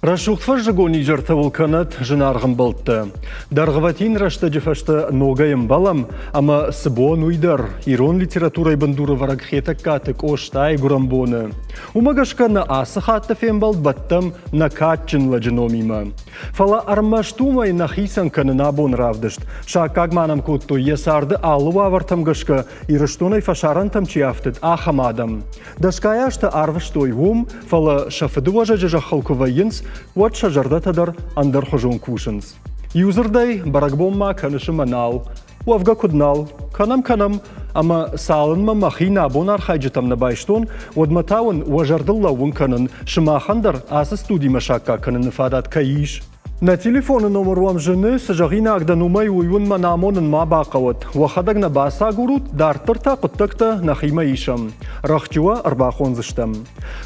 Рӕсугъд фӕззыгон изӕртӕ уыл кӕнӕт зынаргъ ӕмбӕлттӕ. Дӕргъвӕтин рӕстӕджы фӕстӕ ногӕй ӕмбӕлӕм, ӕмӕ цы бон уый дӕр ирон литературӕйы бындурӕвӕрӕг Хетӕгкаты Къостайы гуырӕнбоны. Уымӕ гӕсгӕ нӕ ацы хатты фембӕлд бӕттӕм нӕ кадджын лӕджы номимӕ. Фӕлӕ ӕрмӕст уымӕй нӕ хицӕн кӕны нӕ абоны равдыст. Саккаг ма нӕм кодтой йӕ царды алы уавӕртӕм гӕсгӕ Ирыстонӕй фӕсарӕнтӕм чи афтыд, ахӕм адӕм. Дӕсгай азтӕ арвыстой уым, фӕлӕ сӕ фыдыуӕзӕджы зӕххыл куы вӕййынц, уӕд сӕ зӕрдӕтӕ дӕр ӕндӕрхуызон кусынц. Иудзырдӕй, бӕрӕгбон ма кӕныс ӕмӕ нал. Уӕвгӕ куыд нал? Кӕнӕм-кӕнӕм, ӕмӕ цалынмӕ мӕхи нӕ абон архайджытӕм нӕ байстон, уӕдмӕ та уын уӕ зӕрдыл лӕууын кӕнын, сымахӕн дӕр ацы студимӕ саккаг кӕныны фадат кӕй ис. Нӕ телефоны номыр уӕм зыны, цы зӕгъинаг дӕн, уымӕй уый уын мӕн амонын ма бахъӕуӕд. Уӕхӕдӕг нӕ бацагурут, дарддӕр та хъуыддӕгтӕ нӕхимӕ исӕм. Рӕхджы уӕ ӕрбахондзыстӕм.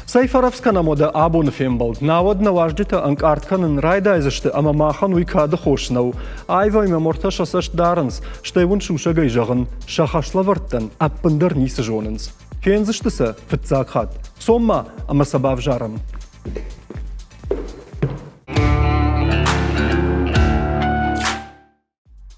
Цӕй фӕрӕвдз кӕнӕм уӕдӕ абоны фембӕлд. Науӕд нӕ уазджытӕ ӕнкъард кӕнын райдайдзысты ӕмӕ махӕн уый кады хос нӕу. Аивӕй мӕ мортӕ сӕ цӕст дарынц, стӕй уын сусӕгӕй зӕгъын, сӕ хӕслӕвӕрдтӕн ӕппындӕр ницы зонынц. Фендзысты сӕ фыццаг хатт. Цом-ма ӕмӕ сӕ бавзарӕм.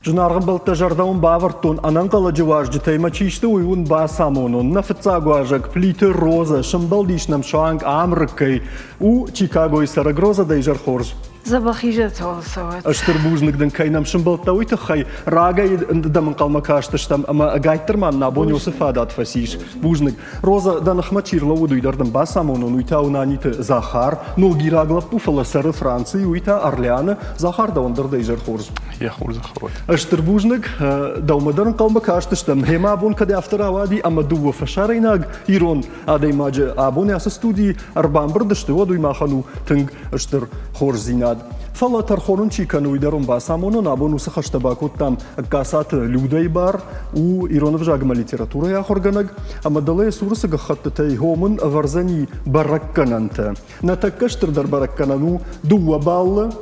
Зынаргъ ӕмбӕлттӕ, зӕрдӕ уын бавӕрдтон, ӕнӕнхъӕлӕджы уазджытӕй мӕ чи сты, уый уын бацамонон. Нӕ фыццаг уазӕг Плиты Розӕ сӕмбӕлдис нӕм суанг Амрыккӕй. У Чикагойы цӕрӕг Розӕ, дӕ изӕр хорз. Дзӕбӕх изӕртӕ уыл цӕуӕд. Стыр бузныг дын, кӕй нӕм сӕмбӕлдтӕ, уый тыххӕй. Рагӕй дӕм ӕнхъӕлмӕ кастыстӕм ӕмӕ ӕгайтдӕр ма нын абон уыцы фадат фӕцис. Бузныг. Роза, дӕ ныхмӕ чи рлӕууыд, уый дӕр дын бацамонон, уый та у Наниты Захар, ногираг лӕппу, фӕлӕ цӕры Францийы, уый та Орлеаны. Захар, дӕуӕн дӕр дӕ изӕр хорз. Йӕ хорзӕх уӕд. Стыр бузныг, дӕумӕ дӕр ӕнхъӕлмӕ кастыстӕм. Гъемӕ абон кӕд афтӕ рауади ӕмӕ дыууӕ фӕсарӕйнаг ирон адӕймаджы абон ацы студийы ӕрбамбырд сты, уӕд уый махӕн у тынг стыр хорздзинад. Фӕлӕ тӕрхон чи кӕны, уый дӕр уын бацамонон. Абон уыцы хӕстӕ бакодтам Касаты Людӕйы бар, у ирон ӕвзаг ӕмӕ литературӕйы ахуыргӕнӕг, ӕмӕ дӕлӕ йӕ цуры цы гӕххӕттытӕй хомын ӕвӕрдзӕни бӕрӕггӕнӕнтӕ. Нӕ тӕккӕ стырдӕр бӕрӕггӕнӕн у дыууӕ баллы.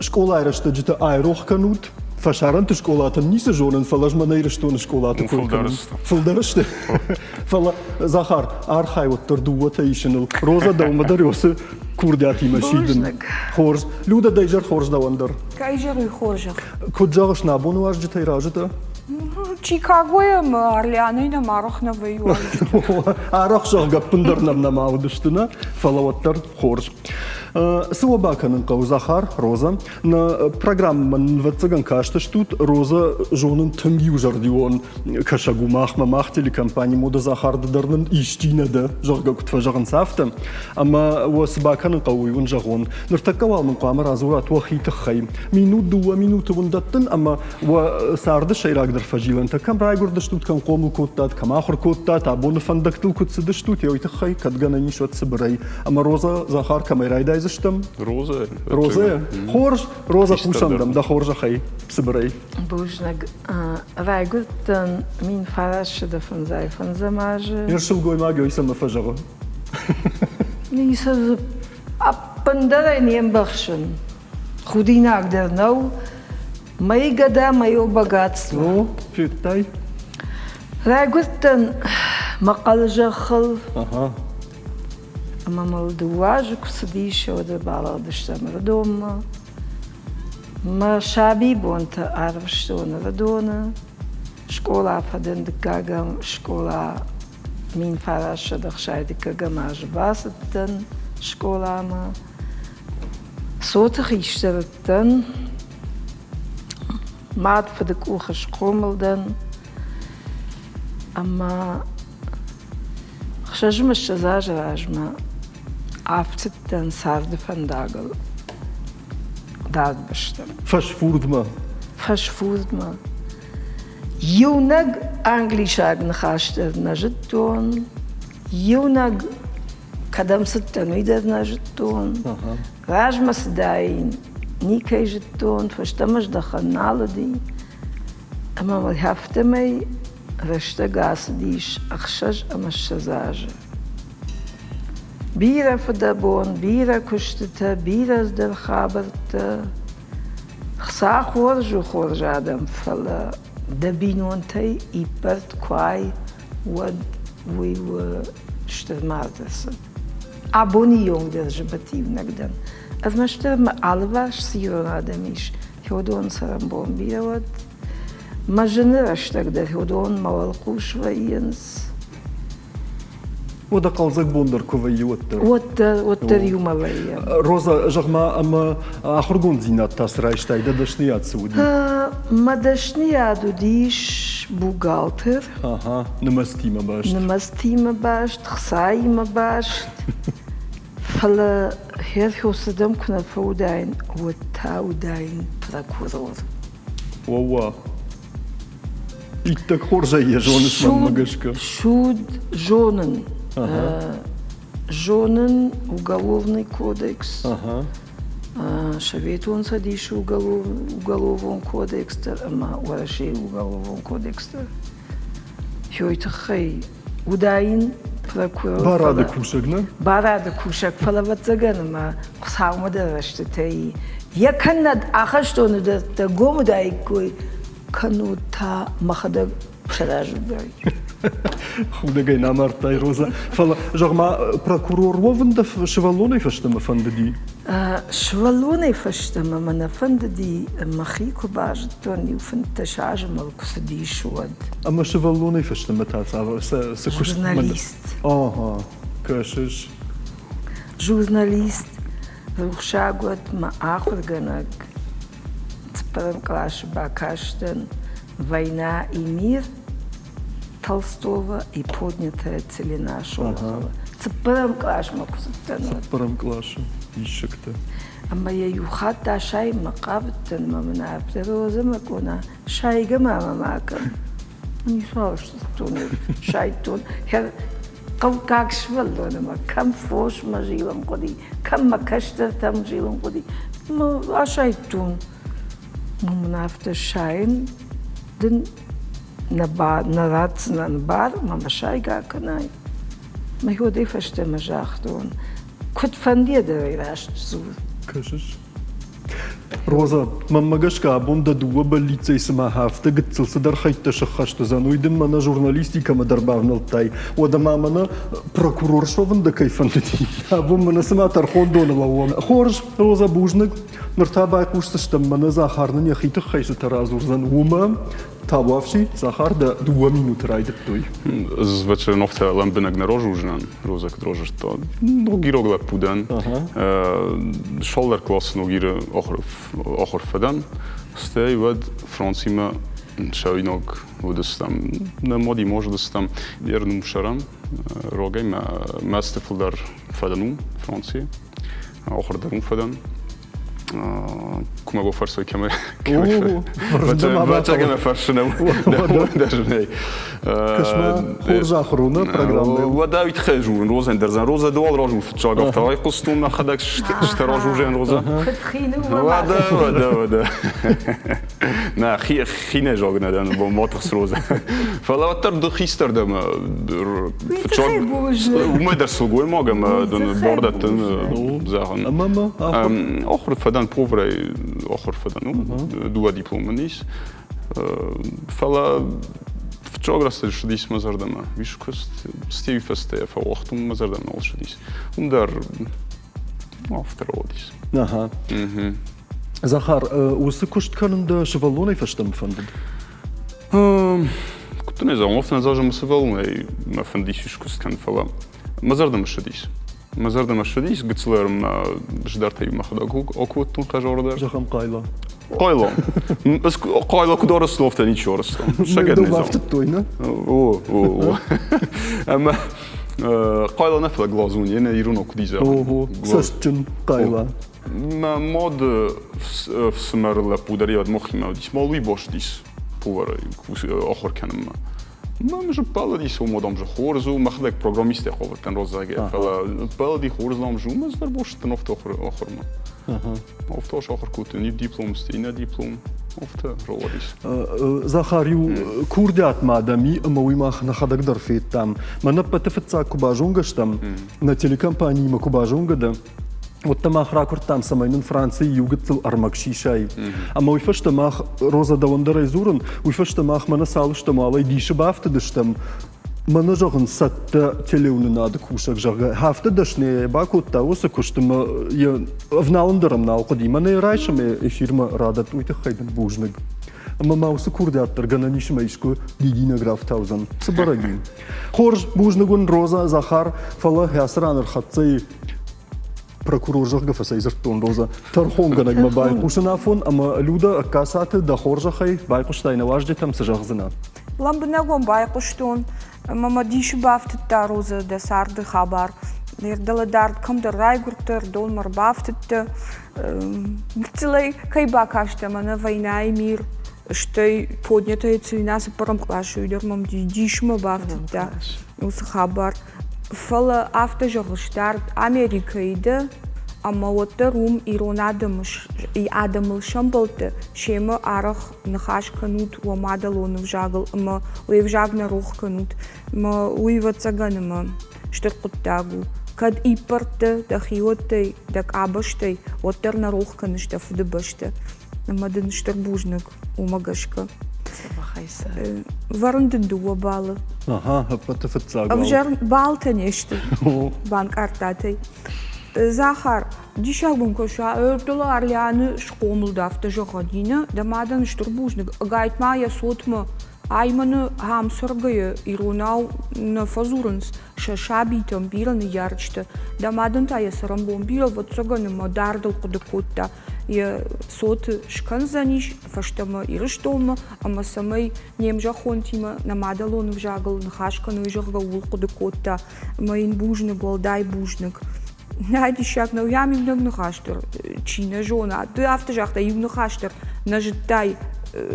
Скъолайы рӕстӕджыты айрох кӕнут, фӕсарӕнты скъолатӕн ницы зонын, фӕлӕ ӕз мӕнӕ Ирыстоны скъолаты кой кӕнын. Фылдӕр сты. Фӕлӕ, Захар, архай уӕддӕр дыууӕтӕ исыныл. Роза дӕумӕ дӕр уыцы курдиатимӕ сидын. Хорз. Люда, дӕ изӕр хорз дӕуӕн дӕр. Кӕй зӕгъуй хорзӕх? Куыд зӕгъыс, нӕ абоны уазджытӕй разы дӕ? Чикагойы ӕмӕ Орлеанӕй нӕм арӕх нӕ вӕййы уазджытӕ. Арӕх, зӕгъгӕ, ӕппындӕр нӕм нӕма уыдысты, нӕ, фӕлӕ уӕддӕр хорз. Цы уӕ бакӕнын хъӕуы, Захар, Роза? Нӕ программӕмӕ нывӕццӕгӕн кастыстут. Роза зонын тынг иузӕрдион кӕсӕг у махмӕ, мах телекомпани Мода Захар дӕр нын исчи нӕ дӕ, зӕгъгӕ, куыд фӕзӕгъынц, афтӕ. Ӕмӕ уӕ цы бакӕнын хъӕуы, уый уын зӕгъон. Ныртӕккӕ уал мын хъуамӕ радзурат уӕхи тыххӕй. Минут, дыууӕ минуты уын дӕттын ӕмӕ уӕ царды сӕйрагдӕр фӕзилӕнтӕ кӕм райгуырдыстут, кӕм хъомыл кодтат, кӕм ахуыр кодтат, абоны фӕндӕгтыл куыд цыдыстут, уый тыххӕй кӕд гӕнӕн ис, уӕд цыбырӕй. Ӕмӕ Роза Захар кӕмӕй райдайдзыстӕм? Роза. Роза? Хорз, Роза, хъусӕм дӕм, дӕ хорзӕхӕй, цыбырӕй. Бузныг. Райгуырдтӕн 1905 азы. Ир сылгоймаг ой цӕмӕ фӕзӕгъы? Ницы дзы ӕппындӕрӕй не мбӕхсын. Худинаг дӕр нӕу. Мои года, мое богатство. Ну, федтай? Райгуырдтӕн мӕхъӕлы зӕххыл. Ӕмӕ мыл дыууӕ азы куы цыдис, уӕд ӕрбалыгъдыстӕм Ӕрыдонмӕ. Мӕ сабибонтӕ арвыстон Ӕрыдоны. Скъола фӕдӕн дыккӕгӕм скъола 1960 азы бацыдтӕн скъоламӕ. Цоты хистӕр уыдтӕн, мад фыды къухы схъомыл дӕн ӕмӕ 26 азы размӕ афтыдтӕн царды фӕндагыл дард бӕстӕм. Фӕсфурдмӕ? Фӕсфурдмӕ. Иунӕг англисаг ныхас дӕр нӕ зыдтон, иунӕг кӕдӕм цыдтӕн, уый дӕр нӕ зыдтон. Размӕ цыдаин, никӕй зыдтон, фӕстӕмӕ здӕхӕн нал уыди. Ӕмӕ мыл афтӕмӕй рӕстӕг ацыдис 26 азы. Бирӕ фыдӕбон, бирӕ куыстытӕ, бирӕ ӕндӕр хабӕрттӕ. Хца хорз у хорз адӕм, фӕлӕ дӕ бинонтӕй иппӕрд куы уай, уӕд уый у стыр мардӕрцыд. Абоны онг дӕр зыбыт иунӕг дӕн. Ӕрмӕстдӕр мӕ алыварс цы ирон адӕм ис, уыдон цӕрӕнбон бирӕ уӕд. Мӕ зыны рӕстӕг дӕр уыдон мӕ уӕлхъус вӕййынц. Уӕдӕ хъӕлдзӕг бон дӕр куы вӕййы, уӕддӕр. Уӕддӕр, уӕддӕр иумӕ вӕййы. Роза, зӕгъ-ма, ӕмӕ ахуыргонддзинад та цы райстай, дӕ дӕсныйад цы уыди? Мӕ дӕсныйад уыдис бухгалтер. Ага, нымӕцтимӕ баст. Нымӕцтимӕ баст, хцаимӕ баст. Фӕлӕ херхосыдӕм куы нӕ фӕуыдаин, уӕд та уыдаин прокурор. Уӕууа. Иттӕг хорзӕй йӕ зоныс мӕнмӕ гӕсгӕ. Суд зонын. Зонын уголовный кодекс. Советон Цӕдисы уголовон кодекс дӕр ӕмӕ Уӕрӕсейы уголовон кодекс дӕр. Уый тыххӕй уыдаин прокурор. Барады кусӕг, нӕ? Барады кусӕг, фӕлӕ ӕвӕццӕгӕн ӕмӕ Хуыцаумӕ дӕр рӕстытӕй йӕ кӕннӕд ахӕстоны дӕттӕ гом уыдаиккой, кӕннод та мӕхӕдӕг саразудаид. Худӕгӕй нӕ амардтай, Роза. Фӕлӕ, зӕгъ-ма, прокурор уӕвын дӕ сывӕллонӕй фӕстӕмӕ фӕндыди? Сывӕллонӕй фӕстӕмӕ мӕ нӕ фӕндыди, мӕхи куы базыдтон, иу 15 азы мыл куы цыдис, уӕд. Ӕмӕ сывӕллонӕй фӕстӕмӕ та цавӕр цы куыст? Журналист. Ага, кӕсыс. Журналист, рухсаг уӕд мӕ ахуыргӕнӕг. Цыппӕрӕм къласы бакастӕн «Война и мир» Толстого и поднятая целина Шолохова. Цыппӕрӕм къласмӕ куы цыдтӕн, уӕд. Цыппӕрӕм къласы диссӕгтӕ. Ӕмӕ йӕ иу хатт асайынмӕ хъавыдтӕн, мӕ мын афтӕ Розӕ мӕ къона, сайгӕ ма мӕ ма кӕн. Ницуал сдзырдтон, сайдтон. Хъӕуккаг сывӕллон ӕмӕ кӕм фосмӕ зилын хъуыди, кӕм мӕ кӕстӕртӕм зилын хъуыди. Мӕ асайдтон. Мын афтӕ сайын дын нӕ, нӕ ратдзынӕн бар, ма мӕ сайгӕ кӕнай. Мӕ уӕдӕй фӕстӕмӕ загътон, куыд фӕндийӕ дӕр ӕй раст дзур. Кӕсыс? Роза, мӕнмӕ гӕсгӕ абон дӕ дыууӕ бӕллиццӕй цыма афтӕ гыццыл цыдӕр хӕйттӕ сӕххӕст уыдзӕн, уый дын мӕнӕ журналистикӕмӕ дӕр бавнӕлдтай. Уӕдӕ ма мӕнӕ прокурор суӕвын дӕ кӕй фӕндыди, абон мӕнӕ цыма тӕрхондоны лӕууӕм. Хорз, Роза, бузныг. Ныр та байхъусдзыстӕм, мӕнӕ Захар нын йӕхи тыххӕй цытӕ радзурдзӕн, уымӕ. Табуафси, Захар дӕ дыууӕ минуты райдыдтой. Ӕз вечерновтӕ лӕмбынӕг нӕ розужнан, Роза куыд рожырдта. Ногирог лӕппу дӕн. Цалдӕр классы Ногиры ахуыр фӕдӕн. Стӕй уӕд Францимӕ сауинаг уыдыстӕм. Нӕ мадимӕ уыдыстӕм. Йе рнумсӕрӕн рогӕй мӕ мӕсты фылдӕр фӕдӕн у Францийы. Ахуыр дӕр уым фӕдӕн. Куы мӕ фӕрсой, кӕмӕ кӕмӕ фӕрсынӕ дӕр Кӕсма, хорз ахуыр у нӕ программӕ. Уӕдӕ уый тыххӕй журын Розӕн дӕр Роза ды уал разур фыццаг афтӕ айхъуыстон мӕхӕдӕг стӕ разурзӕн Роза. Куыд хин у Уӕдӕ, уӕдӕ, уӕдӕ. Нӕ, хинӕй зӕгъын нӕ дӕн, ма тыхс Роза. Фӕлӕ уӕддӕр ды хистӕр дӕ ӕмӕ фыццаг уымӕй дӕр сылгоймаг ӕмӕ дын бар дӕттын зӕгъын. Ӕмӕ ма ахуыр фӕдӕн поварӕй ахуыр фӕдӕн дыууӕ дипломы ис. Фӕлӕ фыццаг рӕстӕджы ссыдис мӕ зӕрдӕмӕ. Ис куыст Стеви фӕстӕ фӕуагътон, мӕ зӕрдӕмӕ нал ссыдис. Уым дӕр афтӕ рауадис. Ага. Захар, уыцы куыст кӕнын дӕ сывӕллонӕй фӕстӕмӕ фӕндыд? Куыд дын ӕй зӕгъон, афтӕ нӕ зӕгъын, сывӕллонӕй мӕ фӕндис ис куыст кӕнын, фӕлӕ мӕ зӕрдӕмӕ ссыдис. Мӕ зӕрдӕмӕ ссыдис, гыццыл ӕрмӕ здӕртӕй мӕхӕдӕг акодтон хъазоры дӕр. Зӕгъӕм, хъайла. Хъайла. Хъайла куыд арӕзтон, афтӕ ничи арӕзта. Сӕгӕд не бафтыдтой, нӕ? О, о, о. Ӕмӕ хъайла нӕ, фӕлӕ глазун, йе иронау куыд изӕгъын. Ого, цӕстджын хъайла. Мӕ мады фсымӕры лӕппу дӕр йӕ мохимӕ уыдис, мал уый босдис поварӕй ахуыр кӕнынмӕ. Мӕм зыппӕлыдис, уым дам же хорз у, мӕхӕдӕг программистӕй хъавыдтӕн роззагӕй, фӕлӕ ппӕлыди хорз дам же у, ӕз дӕр босдтӕн афтӕ ахуырмӕ. Афтӕ сахуыр кодтон, иу диплом, стӕй иннӕ диплом, афтӕ рауадис. Захар, иу курдиат ма дӕм и, ӕмӕ уый мах нӕхӕдӕг дӕр федтам. Мӕн ӕппӕты фыццаг куы базонгӕ стӕм, нӕ телекомпаниимӕ куы базонгӕ дӕ, уӕдта мах ракуырдтам, цӕмӕй нын Францийы иу гыццыл ӕрмӕг сисай. Ӕмӕ уый фӕстӕ мах, Роза, дӕуӕн дӕр ӕй дзурын, уый фӕстӕ мах мӕнӕ цал стӕм, уалӕй дисы бафтыдыстӕм. Мӕнӕ зӕгъын, цӕттӕ телеуынынады кусӕг, зӕгъгӕ, афтӕ дӕсныйӕ бакодта уыцы куыст ӕмӕ йӕ ӕвналын дӕр ӕм нал хъуыди. Мӕнӕ райсом эфирмӕ радӕтт, уый тыххӕй дын бузныг. Ӕмӕ ма уыцы курдиат дӕр гӕнӕн ис ӕмӕ искуы дидинӕг рафтаудзӕн. Цы бӕрӕг и? Хорз, бузныг уын, Роза, Захар, фӕлӕ ацы ран ӕрхӕццӕ и прокурор, зӕгъгӕ, фӕцӕйдзырдтон Роза. Тӕрхонгӕнӕгмӕ байхъусын афон ӕмӕ Люда Ӕгкацаты дӕ хорзӕхӕй байхъуыстай нӕ уазджытӕм, цы зӕгъдзынӕ? Лӕмбынӕгон байхъуыстон ӕмӕ мӕ дисы бафтыдта Роза дӕ царды хабар. Дӕлӕ дард кӕмдӕр райгуырдтӕ, ӕрдонмӕ ӕрбафтыдтӕ. Гыццылӕй кӕй бакастӕ мӕнӕ «Война и мир», стӕй поднятая цуйна цыппӕрӕм къласы дӕр мӕм дисмӕ бафтыдта уыцы хабар. Фӕлӕ афтӕ зӕгъыс, дард Америкӕйы дӕ, ӕмӕ уӕддӕр уым ирон адӕмыл сӕмбӕлдтӕ, семӕ арӕх ныхас кӕнут уӕ мадӕлон ӕвзагыл ӕмӕ уе взаг нӕ рох кӕнут. Ӕмӕ уый, ӕвӕццӕгӕн, ӕмӕ стыр хъуыддаг у. Кӕд иппӕрд дӕ дӕхиуӕттӕй, дӕ къабӕзтӕй, уӕддӕр нӕ рох кӕныс дӕ фыдыбӕстӕ. Ӕмӕ дын стыр бузныг уымӕ гӕсгӕ. Вӕрын дын дыууӕ балы. Ага, ӕппӕты фыццаг. Ӕвзӕр балтӕ не сты, банкъардтатӕй. Захар, диссаг мын кӕса, ӕртыл Арлианы схъомыл дӕ афтӕ зӕгъӕд, Нинӕ, дӕ мадӕн стыр бузныг, ӕгайтма йӕ цотмӕ Ай мӕны ахӕм цӕргӕйӕ иронау нӕ фӕдзурынц сӕ сабитӕм, бирӕ ныййарджытӕ. Дӕ мадӕн та йӕ цӕрӕнбон бирӕ, ӕвӕццӕгӕн, ӕмӕ дардыл хъуыды кодта. Йӕ цоты скӕндзӕнис фӕстӕмӕ Ирыстонмӕ ӕмӕ цӕмӕй не мзӕххонтимӕ нӕ мадӕлон ӕвзагыл ныхас кӕной, зӕгъгӕ, ууыл хъуыды кодта. Ӕмӕ йын бузныг, уӕлдай бузныг. Нӕ диссаг нӕу, йӕм иунӕг ныхас дӕр чи нӕ зона. Ды афтӕ загътай, иу ныхас дӕр нӕ зыдтай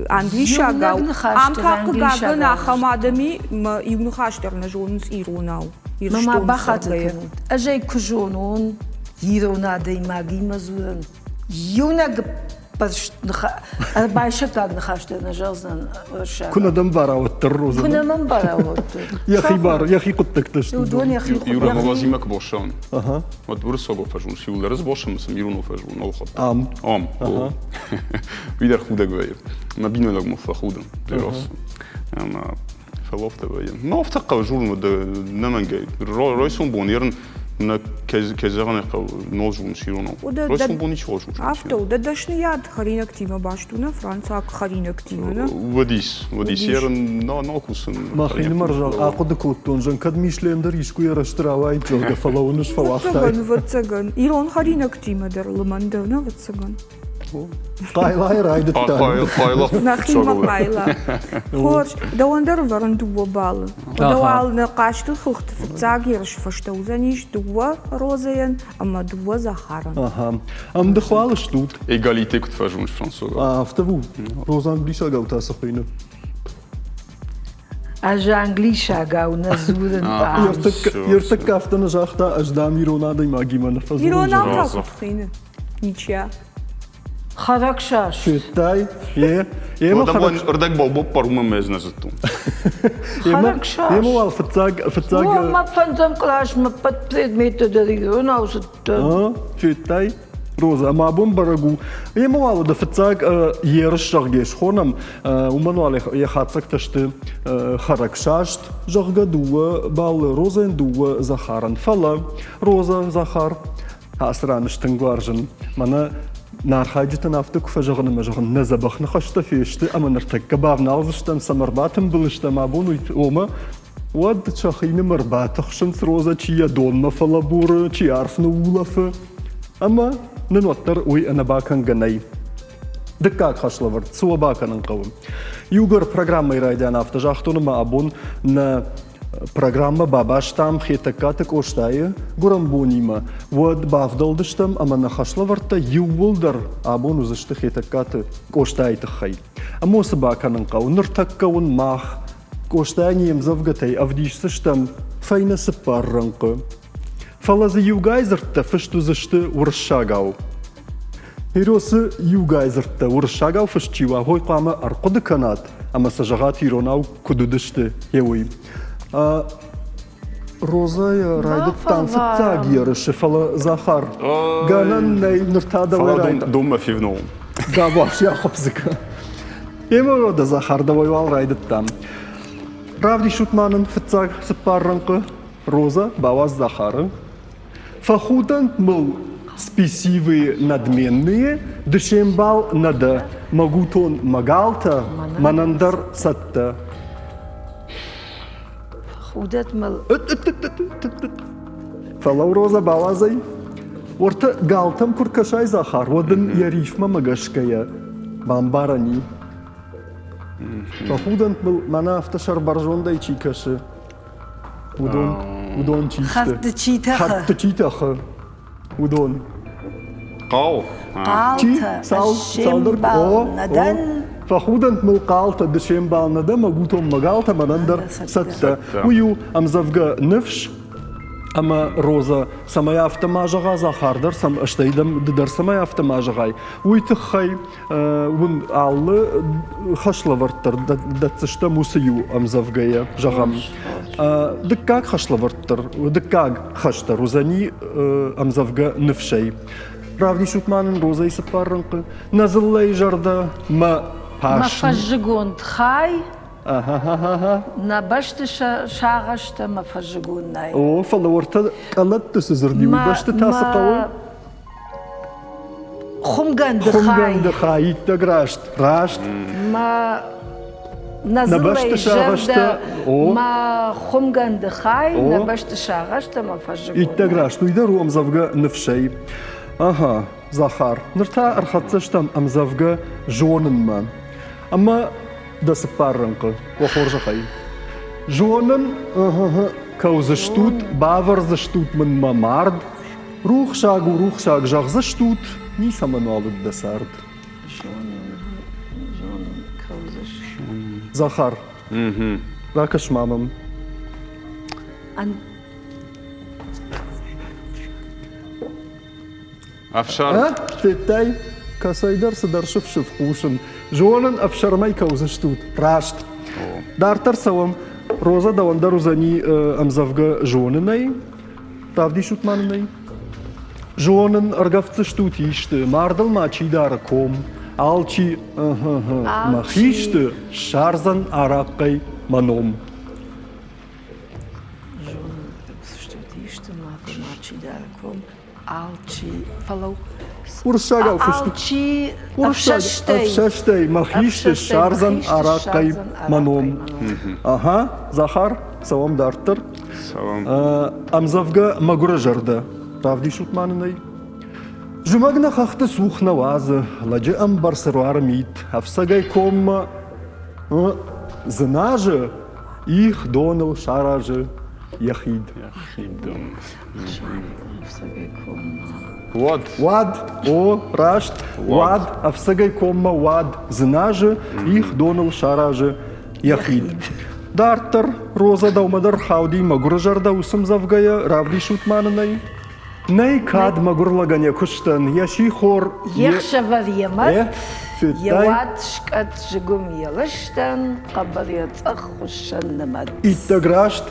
англисагау. Ам та хъыгагӕн ахӕм адӕми мӕ иу ныхас дӕр нӕ зонынц иронау. Мама бахатыр кӕнут. Ӕз ӕй куы зонон, ирон адӕймагимӕ дзурын, иунӕг ӕрбайсӕггаг ныхӕстӕ нӕ зӕгъдзӕн уырыссаг. Куы нӕ дӕм бара, уӕддӕр Роза. Куы нӕ мӕм бара, уӕддӕр. Йӕхи бар, йӕхи хъуыддӕгтӕ сты. Уыдон йӕхи Юра, Мавазимӕ куы боссон. Вот уырыссагыл фӕзун, сиулдӕр сбоссон, сын ироныл фӕзун, нал хатт. Ам. Ам. Уый дӕр худӕг вӕййы. Мӕ бинойнаг мыл фӕхуды. Ӕмӕ фӕлофтӕ вӕййы. Ну, афтӕ хъӕуы журн нӕмӕнгӕй. Райсом бон ерын нӕ кӕй зӕгъын ӕй хъӕуы, нол журн сиронау. Райсом бон ничего журн. Афтӕ у, дӕ дӕсныйад хӕринӕгтимӕ баст у, нӕ францаг хӕринӕгтимӕ, нӕ? Уыдис, уыдис. Ерын нал кусын. Мӕхинымӕр ахъуыды кодтон, зын кӕд Мишлен дӕр искуы йӕ рӕзты рауайд, зӕгъгӕ, фӕлӕ уыныс фӕуагътай. Ӕвӕццӕгӕн, ирон хӕринӕгтимӕ дӕр лымӕн дӕ, нӕ, ӕвӕццӕгӕн. Хъайлайы райдыдта. Хъайла. Нӕхимӕ хъайла. Хорз, дӕуӕн дӕр ӕвӕрын дыууӕ баллы. Дӕуал нӕ хъазты хыгъд фыццаг ерысы фӕстӕ уыдзӕнис дыууӕ розӕйӕн ӕмӕ дыууӕ Захарӕн. Ага. Ӕмдыхуал стут? Égalité куыд фӕзоныс французаг? Афтӕ у. Роза англисагау та цы хуыйны? Ӕз англисагау нӕ дзурын. Ӕртыккӕ афтӕ нӕ загъта, ӕз дам ирон адӕймагимӕ нӕ фӕдзурын. Иронау та куыд хуыйны? Ничья. Хӕрӕгсаст. Федтай? Е? Ема ӕрдӕг балбоппар уымӕ мӕ ӕз нӕ зыдтон. Хӕрӕгсаст. Ема уал фыццаг фыццаг Мӕ фӕндзӕм къласмӕ ӕппӕт предметтӕ дӕр иронау зыдтон. Федтай? Роза, ӕмӕ абон бӕрӕг у. Ема уал уӕдӕ фыццаг ерыс, зӕгъгӕ, схонӕм. Уымӕн уал йӕ хатдзӕгтӕ сты хӕрӕгсаст, зӕгъгӕ, дыууӕ баллы Розӕйӕн, дыууӕ Захарӕн. Фӕлӕ Роза, Захар, Ацы ран стынг уарзын. Мӕнӕ нӕ архайджытӕн афтӕ куы фӕзӕгъын ӕмӕ зӕгъын, нӕ дзӕбӕх ныхӕстӕ фесты ӕмӕ ныртӕккӕ бавналдзыстӕм, цӕмӕ ӕрбатымбыл стӕм абон уый омӕ уӕд сӕхинымӕр батыхсынц Роза, чи йӕ донмӕ фӕлӕбуры, чи арф ныуулӕфы. Ӕмӕ нын уӕддӕр уый ӕнӕбакӕнгӕ нӕй. Дыккаг хӕслӕвӕрд, цы уӕ бакӕнын хъӕуы? Иугӕр программӕйы райдиан афтӕ загътон ӕмӕ абон нӕ Программӕ бабастам Хетӕгкаты Къостайы гуырӕнбонимӕ. Уӕд бавдӕлдыстӕм ӕмӕ нӕ хӕслӕвӕрдтӕ иууылдӕр абон уыдзысты Хетӕгкаты Къостайы тыххӕй. Ӕмӕ цы бакӕнын хъӕуы? Ныртӕккӕ уын мах Къостайы не мдзӕвгӕтӕй ӕвдисдзыстӕм фӕйнӕ цыппар рӕнхъы. Фӕлӕ дзы иугай дзырдтӕ фыст уыдзысты уырыссагау. Иросы иугай дзырдтӕ уырыссагау фыст чи уа, уый хъуамӕ ӕрхъуыды кӕнат ӕмӕ сӕ зӕгъат иронау куыд уыдысты, йе уый. Розӕйӕ райдыдтам фыццаг ерысы, фӕлӕ Захар, гӕнӕн нӕй, ныр та дӕуӕй райдыдта. Донмӕ февнал. Да, вообще ахуыпдзыка. Емӕ Захар, дӕуӕй уал райдыдтам. Равдисут ма нын фыццаг цыппар рӕнхъы. Роза, бауадз Захары. Фӕхудӕнт мыл спесивые надменные, ды се мбал нӕ дӕ, мӕ гутон мӕ галтӕ, мӕнӕн дӕр цӕттӕ. Худӕт мыл. Фӕлӕуу, Роза, бауадзай. Уӕртӕ галтӕм куы ркӕсай, Захар, уӕд ын йӕ рифмӕмӕ гӕсгӕйӕ бамбарӕн и. Фӕхудӕнт мыл, мӕнӕ афтӕ сӕрбӕрзондӕй чи кӕсы, уыдон, уыдон чи сты? Хӕрдты чи тӕхы? Хӕрдты чи тӕхы, уыдон. Хъал. Чи? Цал, цалдӕр? О, о. Фӕхудӕнт мыл хъалтӕ, ды се мбал нӕ дӕ, мӕ гутон мӕ галтӕ мӕнӕн дӕр цӕттӕ. Уый у ӕмдзӕвгӕ ныфс ӕмӕ Роза, цӕмӕй афтӕ ма зӕгъа Захар дӕр, стӕй ды дӕр цӕмӕй афтӕ ма зӕгъай, уый тыххӕй уын алы хӕслӕвӕрд дӕр дӕтдзыстӕм уыцы иу ӕмдзӕвгӕйӕ, зӕгъӕм. Дыккаг хӕслӕвӕрд дӕр, дыккаг хӕс дӕр уыдзӕни ӕмдзӕвгӕ ныфсӕй. Равдисут ма нын розӕйы цыппар рӕнхъы. Нӕ дзыллӕйы зӕрдӕ мӕ пас. Мӕ фӕззыгонд хай нӕ бӕсты сагъӕстӕ мӕ фӕззыгон нӕй. О, фӕлӕ уӕртӕ къӕлӕтты цы дзырд и, уый бӕсты та цы хъӕуы? Хуымгӕнды хай. Хуымгӕнды хай, иттӕг раст, раст. Мӕ нӕ дзыллӕйы зӕрдӕ, мӕ хуымгӕнды хай, нӕ бӕсты сагъӕстӕ мӕ фӕззыгон. Иттӕг раст, уый дӕр у ӕмдзӕвгӕ ныфсӕй. Ага, Захар, ныр та ӕрхӕццӕ стӕм ӕмдзӕвгӕ зонынмӕ. Ӕмӕ дӕ цыппар рӕнхъы, уӕ хорзӕхӕй. Зонын, кӕудзыстут, бавӕрдзыстут мын мӕ мард, Рухсаг у, рухсаг зӕгъдзыстут, ницӕмӕн уал уыд дӕ цард. Зонын, зонын, кӕудзыс. Захар, ракӕс ма мӕм. Ӕфсарм. Федтай, кӕцӕйдӕр цыдӕр сыф-сыф хъусын. Зонын, ӕфсӕрмӕй кӕудзыстут. Раст. Дарддӕр цӕуӕм. Роза дӕуӕн дӕр уыдзӕни ӕмдзӕвгӕ зонынӕй. Равдисут ма нын ӕй. Зонын, ӕргӕвддзыстут исты, мардыл ма чи дары ком, алчи мӕ хисты ссардзӕн арахъхъӕй мӕ ном. Зонын, ӕргӕвддзыстут исты, мардыл ма чи дары ком, алчи, фӕлӕуу. Уырыссагау фыст. Алчи ӕфсӕстӕй. Ӕфсӕстӕй мӕ хисты ссардзӕн арахъхъӕй мӕ ном. Ага, Захар, цӕуӕм дарддӕр. Цӕуӕм. Ӕмдзӕвгӕ Мӕгуыры зӕрдӕ. Равдисут ма нын ӕй. Зымӕг нӕ хӕхты цух нӕ уадзы, лӕджы ӕмбӕрц руары мит, ӕфцӕгӕй коммӕ дзыназы, их доныл саразы йӕ хид. Йӕ хид дон. Ӕфцӕгӕй коммӕ. Уад. Уад, о, раст. Уад, ӕфцӕгӕй коммӕ уад дзыназы, их доныл саразы йӕ хид. Дарддӕр Роза дӕумӕ дӕр хауди мӕгуыры зӕрдӕ уыцы мдзӕвгӕйӕ, равдисут ма нын ӕй. Нӕй кад мӕгуыр лӕгӕн йӕ куыстӕн, йӕ сихор... Йе хсӕвӕр йӕ мӕт, йӕ уат скъӕт зыгуым йӕ лыстӕн, хъӕбӕр йӕ цъӕх хуыссӕн нымӕт. Иттӕг раст,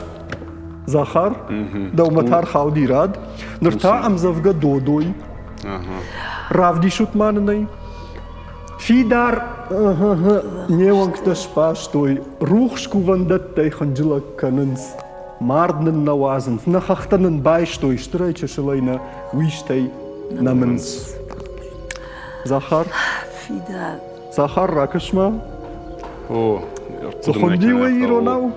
Захар, дӕумӕ та рхауди рад. Ныр та ӕмдзӕвгӕ Додой. Равдисут ма нын ӕй. Фидар не уӕнгтӕ сбастой, рухс кувӕндӕттӕй хынджылӕг кӕнынц. Мард нын нӕ уадзынц, нӕ хӕхтӕ нын байстой, стырӕй-чысылӕй нӕ уистӕй нӕмынц. Захар? Фидар. Захар, ракӕс-ма. О, Цы хуынди уый иронау?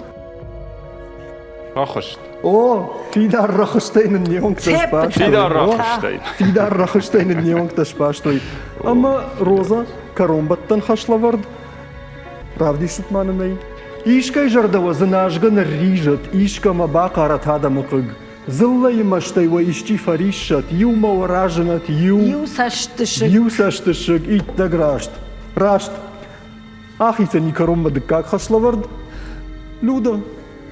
Рӕхуыст. О, фидар рӕхуыстӕй нын не уӕнгтӕ сбастой. Фидар рӕхуыстӕй. Фидар рӕхуыстӕй нын не уӕнгтӕ сбастой. Ӕмӕ Роза кӕронбӕттӕн хӕслӕвӕрд равдисут ма нын ӕй. Искӕй зӕрдӕ уӕ дзыназгӕ нырризӕд, искӕмӕ бахъарӕт адӕмы хъыг. Дзыллӕйы мӕстӕй уӕ исчи фӕриссӕт, иумӕ уӕ разынӕт иу... Иу цӕстысыг. Иу цӕстысыг, иттӕг раст. Раст. Ахицӕни кӕронмӕ дыккаг хӕслӕвӕрд. Люда,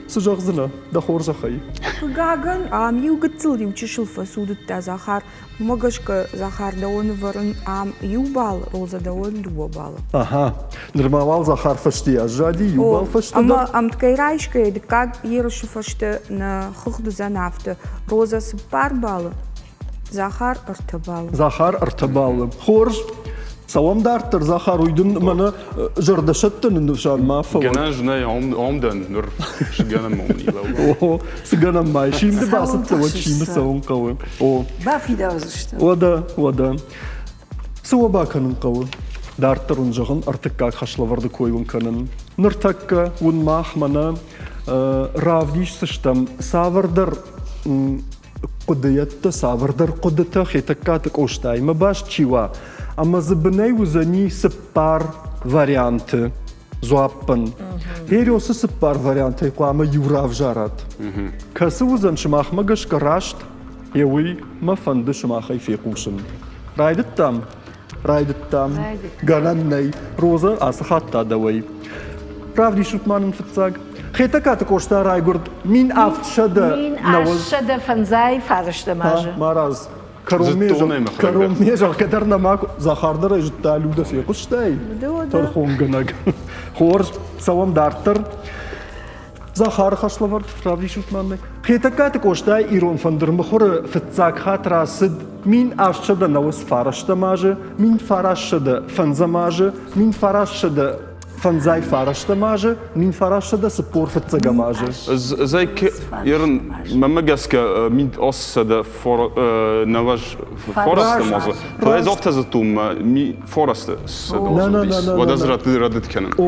цы зӕгъдзынӕ дӕ хорзӕхӕй? Хъыгагӕн, ам иу гыццыл иу чысыл фӕцудыдта Захар. Уымӕ гӕсгӕ Захар дӕуӕн ӕвӕрын ам иу бал, Роза дӕуӕн дыууӕ балы. Аха, нырма уал Захар фӕсте аззади, иу бал фӕстӕдӕр. Ӕмӕ ӕмткӕй райсгӕйӕ дыккаг ерысы фӕстӕ нӕ хыгъд уыдзӕн афтӕ. Роза цыппар балы, Захар ӕртӕ баллы. Захар ӕртӕ баллы. Хорз. Цӕуӕм дарддӕр, Захар, уый дын мӕнӕ зӕрдӕсӕттӕны нысан ма фӕуӕд. Гӕнӕн нӕй, ам дӕн, ныр цы гӕнӕн ма уын О, цы гӕнӕн ма Симды бацыдтӕ, уӕд Симы цӕуын хъӕуы. О. Бафидаудзысты. Уӕдӕ, уӕдӕ. Цы уӕ бакӕнын хъӕуы? Дарддӕр уын зӕгъын, ӕртыккаг хӕслӕвӕрды кой уын кӕнын. Ныртӕккӕ уын мах мӕнӕ равдисдзыстӕм цавӕрдӕр хъуыдыйӕдтӕ, цавӕрдӕр хъуыдытӕ Хетӕгкаты Къостаимӕ баст чи уа, ӕмӕ дзы бынӕй уыдзӕни цыппар варианты дзуаппӕн. Периосы цыппар вариантӕй хъуамӕ иу равзарат. Кӕцы уыдзӕн сымахмӕ гӕсгӕ раст, йе уый мӕ фӕнды сымахӕй фехъусын. Райдыдтам? Райдыдтам. Гӕнӕн нӕй. Роза, ацы хатт та дӕуӕй. Равдисут ма нын фыццаг. Хетӕгкаты Къоста райгуырд 1700 1705 фарстӕм азы. Марадз. Кӕронмӕ зӕгъгӕ дӕр нӕма Захар дӕр ӕй зыдта, Людӕ фехъуыстай? Тӕрхонгӕнӕг. Хорз, цӕуӕм дарддӕр. Захары хӕслӕвӕрд равдисут мӕнмӕ. Хетӕгкаты Къостай ирон фӕндыр мыхуыры фыццаг хатт рацыд 1899 азы, 1905 азы, 1959 азы, 1945 азы. Ӕз ерын мӕмӕ гӕсгӕ 1809 азы. Фӕлӕ ӕз афтӕ зыдтон, ми фарасты сӕдӕ Уӕд ӕз рӕдыд кӕнын. О,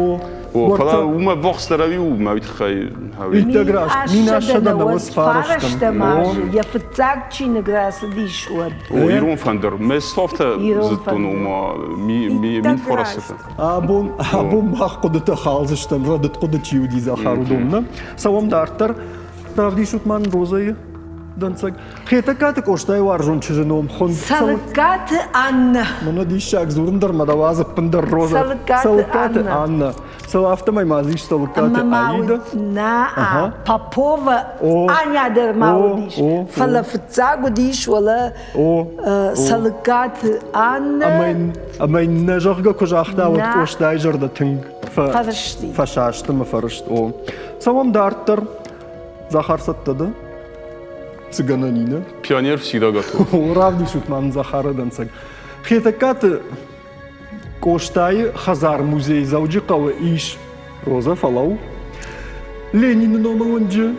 О, фӕлӕ уымӕ ввахсдӕр ӕви у, мӕ уый тыххӕй Иттӕг раст, 1709 азы йӕ фыццаг чиныг рацыдис уӕд. О, ирон фӕндыр. Мӕ софтӕ зыдтон, ома мин фарасты. Абон, абон мах хъуыдытӕ халдзыстӕм, рӕдыд хъуыды чи уыди Захар, уыдонмӕ. Цӕуӕм дарддӕр. Равдисут ма нын Розӕйы дӕнцӕг. Хетӕгкаты Къостайы уарзон чызджы ном хуынд Цӕлыккаты Аннӕ. Мӕнӕ диссаг дзурын дӕр мӕ дӕ уадз ӕппындӕр Роза. Цӕлыккаты Аннӕ. Цӕл афтӕмӕй ма дзы ис Цӕлыккаты Аида. Нӕ, Попова Аня дӕр ма уыдис. Фӕлӕ фыццаг уыдис, уӕлӕ Цӕлыккаты Аннӕ. Ӕмӕ йын нӕ зӕгъгӕ куы загъта, уӕд Къостайы зӕрдӕ тынг фӕсаст ӕмӕ фӕрыст. О. Цӕуӕм дарддӕр. Захар цӕттӕ дӕ? Цы гӕнӕн и, нӕ? Пионер всегда готов. Равдисут ма нын Захары дӕнцӕг. Хетӕгкаты Къостайы хӕдзар-музей Дзӕуджыхъӕуы ис Роза Фӕлӕу, Ленины номыл уынджы,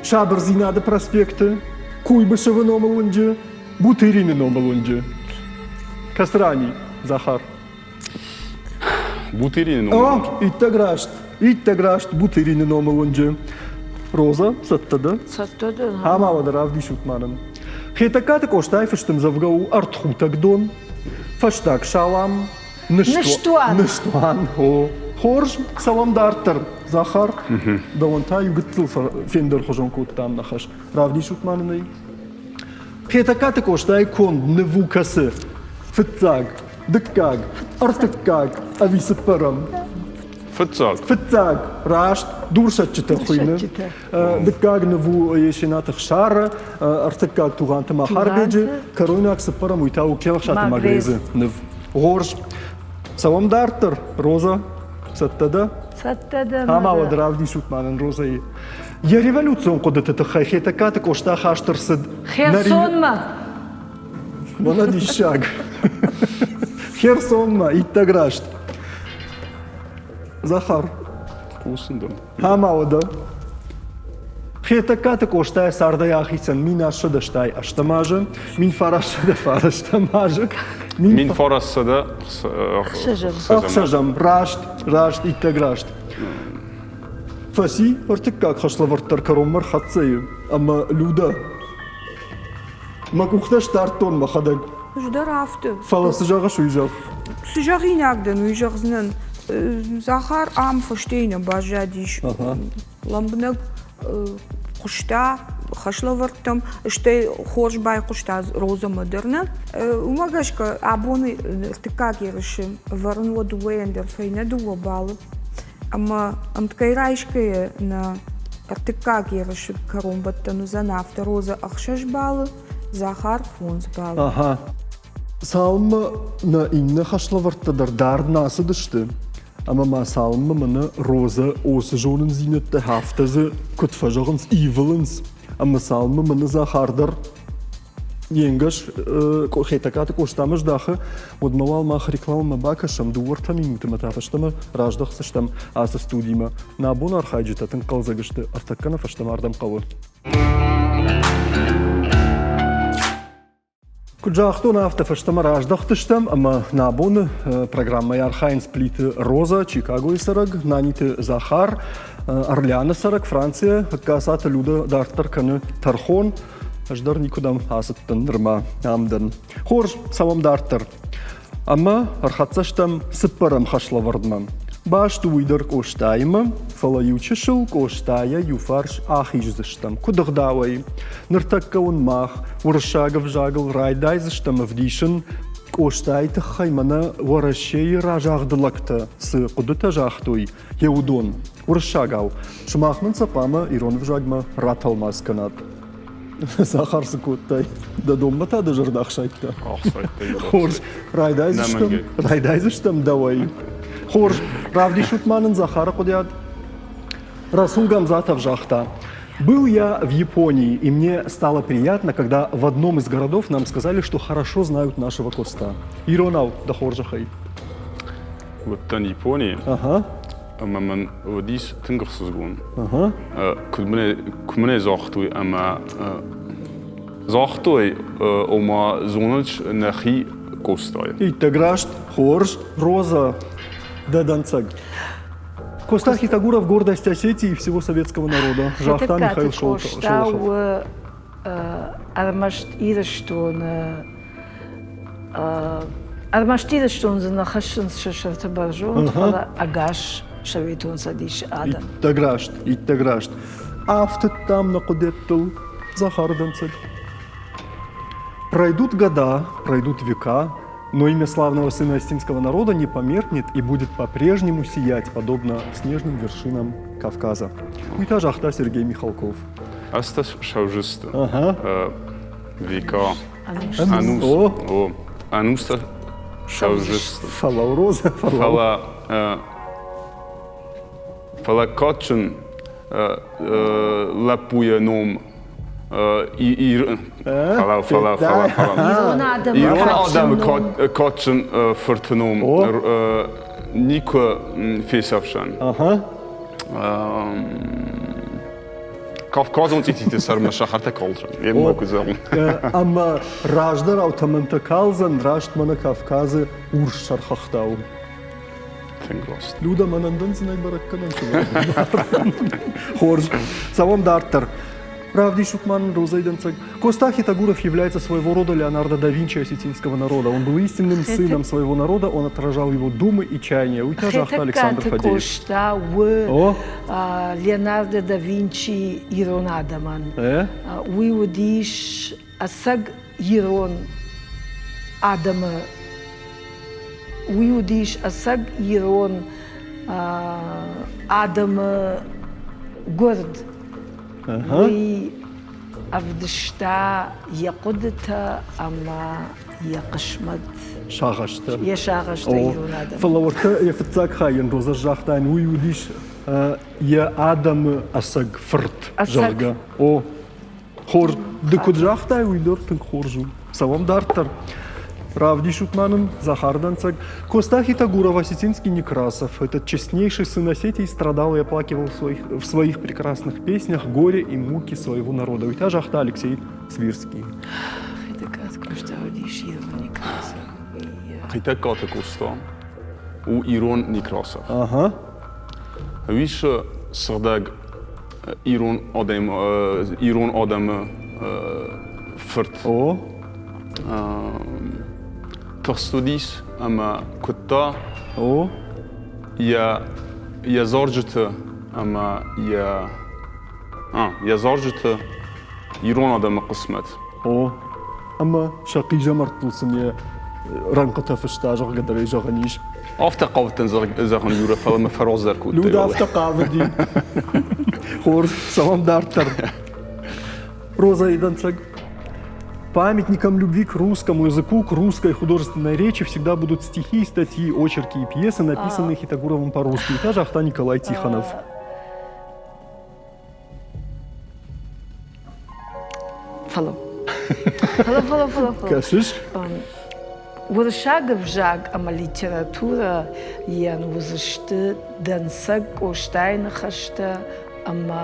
Сабырдзинады проспекты, Куйбышевы номыл уынджы, Бутырины номыл уынджы. Кӕцы ран и, Захар? Бутырины номыл уынджы. О, иттӕг раст, иттӕг раст Бутырины номыл уынджы. Роза, цӕттӕ дӕ? Цӕттӕ дӕн. Ӕмӕ уӕдӕ равдисут ма нын. Хетӕгкаты Къостайы фысты ӕмдзӕвгӕ у ӕртхутӕгдон, фӕстаг салам, Ныстуан. Ныстуан, о. Хорз, цӕуӕм дарддӕр. Захар, дӕуӕн та иу гыццыл фендӕрхуызон кодтам ныхас. Равдисут ма нын ӕй. Хетӕгкаты Къостайы конд ныв у кӕцы? Фыццаг, дыккаг, ӕртыккаг ӕви цыппӕрӕм? Фыццаг. Фыццаг, раст, дурсӕтджытӕ хуыйны. Дыккаг ныв у Есенаты Хсары, ӕртыккаг Тугъанты Махарбеджы, кӕройнаг цыппӕрӕм уый та у Келхсаты Магрезы ныв. Хорз. Цӕуӕм дарддӕр, Роза. Цӕттӕ дӕ? Цӕттӕ дӕн. Ӕмӕ уӕд равдисут ма нын Розӕйы. Йӕ революцион хъуыдыты тыххӕй Хетӕгкаты Къоста хаст ӕрцыд Херсонмӕ. Мӕнӕ диссаг. Херсонмӕ, иттӕг раст. Захар. Хъусын дӕм. Ӕмӕ уӕдӕ Хетӕгкаты Къостайы цардӕй ахицӕн 1888 азы, 1909 азы. 1906. Раст, раст, иттӕг раст. Фӕци ӕртыккаг хӕслӕвӕрд дӕр кӕронмӕ рхӕццӕ и, ӕмӕ Людӕ, мӕ къухтӕ сдардтон мӕхӕдӕг. Ӕз дӕр афтӕ. Фӕлӕ цы зӕгъыс, уый зӕгъ. Цы зӕгъинаг дӕн, уый зӕгъдзынӕн. Захар ам фӕстейы нӕ баззадис. Лӕмбынӕг хъуыста хӕслӕвӕрдтӕм, стӕй хорз байхъуыста Розӕмӕ дӕр нӕ. Уымӕ гӕсгӕ абоны ӕртыккаг ерысы ӕвӕрын уӕ дыууӕйӕн дӕр фӕйнӕ дыууӕ баллы. Ӕмӕ ӕмткӕй райсгӕйӕ нӕ ӕртыккаг ерысы кӕронбӕттӕн уыдзӕн афтӕ Роза ӕхсӕз баллы, Захар фондз баллы. Ага. Цалынмӕ нӕ иннӕ хӕслӕвӕрдтӕ дӕр дард нӕ ацыдысты, ӕмӕ ма цалынмӕ мӕнӕ Роза осы зонындзинӕдтӕ афтӕ дзы куыд фӕзӕгъынц, ивылынц, ӕмӕ цалынмӕ мӕнӕ Захар дӕр. Йе нгӕс Хетӕгкаты Къостамӕ здахы, уӕдмӕ уал мах рекламӕмӕ бакӕсӕм, дыууӕ-ӕртӕ минутмӕ та фӕстӕмӕ раздӕхдзыстӕм ацы студимӕ. Нӕ абоны архайджытӕ тынг хъӕлдзӕг сты, ӕртӕккӕ нӕ фӕстӕмӕ ардӕм хъӕуы. Куыд загътон, афтӕ фӕстӕмӕ раздӕхтыстӕм ӕмӕ нӕ абоны программӕйы архайынц Плиты Роза, Чикагойы цӕрӕг, Наниты Захар, Орлеаны цӕрӕг, Францийӕ, Касаты Люда дарддӕр кӕны тӕрхон. Ӕз дӕр никуыдӕм ацыдтӕн нырма, ам дӕн. Хорз, цӕуӕм дарддӕр. Ӕмӕ ӕрхӕццӕ стӕм цыппӕрӕм хӕслӕвӕрдмӕ. Баст у уый дӕр Къостаимӕ, фӕлӕ иу чысыл Къостайӕ иуфарс ахиздзыстӕм. Куыд ӕгъдауӕй? Ныртӕккӕ уын мах уырыссаг ӕвзагыл райдайдзыстӕм ӕвдисын Къостайы тыххӕй мӕнӕ Уӕрӕсейы разагъды лӕгтӕ цы хъуыдытӕ загътой, йе уыдон. Уырыссагау. Сымах мын сӕ хъуамӕ ирон ӕвзагмӕ ратӕлмац кӕнат. Захар цы кодтай? Дӕ донмӕ та дӕ зӕрдӕ ӕхсайдта? Ӕхсайдта. Хорз, райдайдзыстӕм, райдайдзыстӕм дӕуӕй. Хорз, равдисут ма нын Захары хъуыдиад. Расул Гамзатов загъта, был я в Японии, и мне стало приятно, когда в одном из городов нам сказали, что хорошо знают нашего Коста. Иронау, дӕ хорзӕхӕй. Уыдтӕн Японийы. Ага. Ӕмӕ мын уыдис тынг ӕхсызгон. Куыд мын ӕй загътой ӕмӕ загътой, ома зонынц нӕхи Къостайы. Иттӕг раст, хорз, Роза, дӕ дӕнцӕг. Коста Хитагуров гордость Осетии и всего советского народа, загъта Михаил Шолохов. Ӕрмӕст Ирыстоны Ӕрмӕст Ирыстон дзы нӕ хӕссынц сӕ сӕрты бӕрзонд, фӕлӕ ӕгас Советон Цӕдисы адӕм. Иттӕг раст, иттӕг раст. Афтыдтам нӕ хъуыдеттыл Захары дӕнцӕг. Пройдут года, пройдут века, но имя славного сына осетинского народа не померкнет и будет по-прежнему сиять, подобно снежным вершинам Кавказа. Уый та загъта Сергей Михалков. Азтӕ сӕвзысты. Века. Ӕнус. О, ӕнустӕ сӕвзысты. Фӕлӕ Роза, фӕлӕ. Фӕлӕ кадджын лӕппуйы ном фӕлӕ, фӕлӕ, фӕлӕ, фӕлӕ. Ирон адӕмы кадджын фырты ном никуы фесӕфсӕн. Кавказон цъититы сӕрмӕ сахартӕ калдзӕн, йе ма куы зӕгъон. Ӕмӕ раздӕрау тӕмӕнтӕ калдзӕн, раст мӕнӕ Кавказы урс сӕрхӕхтау. Тынг раст. Люда, мӕнӕн дын цынӕй бӕрӕг кӕнӕн Хорз. Цӕуӕм дарддӕр. Равдисут ма нын розой дӕнцӕг. Коста Хитагуров является своего рода Леонардо да Винчи осетинского народа. Он был истинным сыном своего народа, он отражал его думы и чаяния. Уый та загъта Александр Фадеев. Къоста у Леонардо да Винчи ирон адӕмӕн. Уый уыдис ӕцӕг ирон адӕмы уый уыдис ӕцӕг ирон адӕмы гуырд. Уый ӕвдыста йӕ хъуыдытӕ ӕмӕ йӕ хъысмӕт. Сагъӕстӕ. Йӕ сагъӕстӕ ирон адӕм. Фӕлӕ уӕртӕ йӕ фыццаг хайӕн Роза загъта, уый уыдис йӕ адӕмы ӕцӕг фырт, зӕгъгӕ. О, хорз. Ды куыд загътай, уый дӕр тынг хорз у. Цӕуӕм дарддӕр. Равдисут ма нын Захар дӕнцӕг. Коста Хитагуров, Осетинский Некрасов, этот честнейший сын Осетии, страдал и оплакивал в своих прекрасных песнях горе и муки своего народа. Уый та загъта Алексей Свирский. Хетӕгкаты Къоста у ирон Некрасов. Ага. Уис сыгъдӕг ирон адӕм ирон адӕмы фырт. О. Тыхст уыдис ӕмӕ куыдта О. йӕ йӕ зарджыты ӕмӕ йӕ йӕ зарджыты ирон адӕмы хъысмӕт. О, ӕмӕ сӕ хъизӕмӕрттыл сын йӕ рӕнхъытӕ фыста, зӕгъгӕ дӕр ӕй зӕгъӕн ис. Афтӕ хъавыдтӕн зӕгъын, Юра, фӕлӕ мӕ фӕраздӕр кодтай. Люда афтӕ хъавыди. Хорз, цӕуӕм дарддӕр. Роза дӕнцӕг. Памятником любви к русскому языку, к русской художественной речи всегда будут стихи, статьи, очерки и пьесы, написанные Хитагуровым по-русски. Та загъта Николай Тихонов. Фӕлӕ. Фӕлӕ, фӕлӕ, фӕлӕ, фӕлӕ. Кӕсыс? Уырыссаг ӕвзаг ӕмӕ литературӕйӕн уыдзысты дӕнцӕг Къостайы ныхӕстӕ ӕмӕ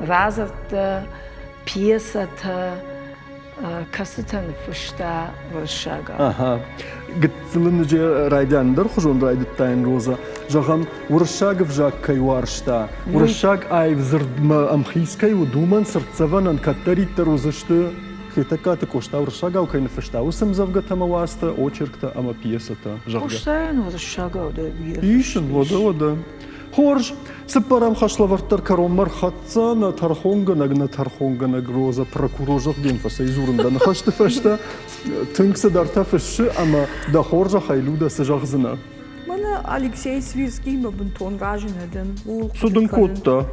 радзырдтӕ, пьесӕтӕ, кӕцытӕ ныффыста уырыссагау. Ага. Гыццылыныджы райдиан ӕндӕрхуызон райдыдтаин, Роза. Зӕгъӕм, уырыссаг ӕвзаг кӕй уарзта, уырыссаг аив дзырдмӕ ӕмхиц кӕй уыд, уымӕн цыртдзӕвӕнӕн кӕддӕриддӕр уыдзысты Хетӕгкаты Къоста уырыссагау кӕй ныффыста, уыцы ӕмдзӕвгӕтӕ ӕмӕ уацтӕ, очерктӕ ӕмӕ пьесӕтӕ, зӕгъгӕ. Къостайӕн уырыссагау дӕр бирӕ Ис ын, уӕдӕ, уӕдӕ. Хорз, цыппӕрӕм хӕслӕвӕрд дӕр кӕронмӕ рхӕццӕ, нӕ тӕрхонгӕнӕг, нӕ тӕрхонгӕнӕг Роза прокурор зӕгъден фӕцӕйдзурын дӕ ныхӕсты фӕстӕ тынг цыдӕртӕ фыссы ӕмӕ дӕ хорзӕхӕй, Людӕ, цы зӕгъдзынӕ? Мӕнӕ Алексей Свирскиймӕ бынтон разы нӕ дӕн. Ууыл Цы дын кодта?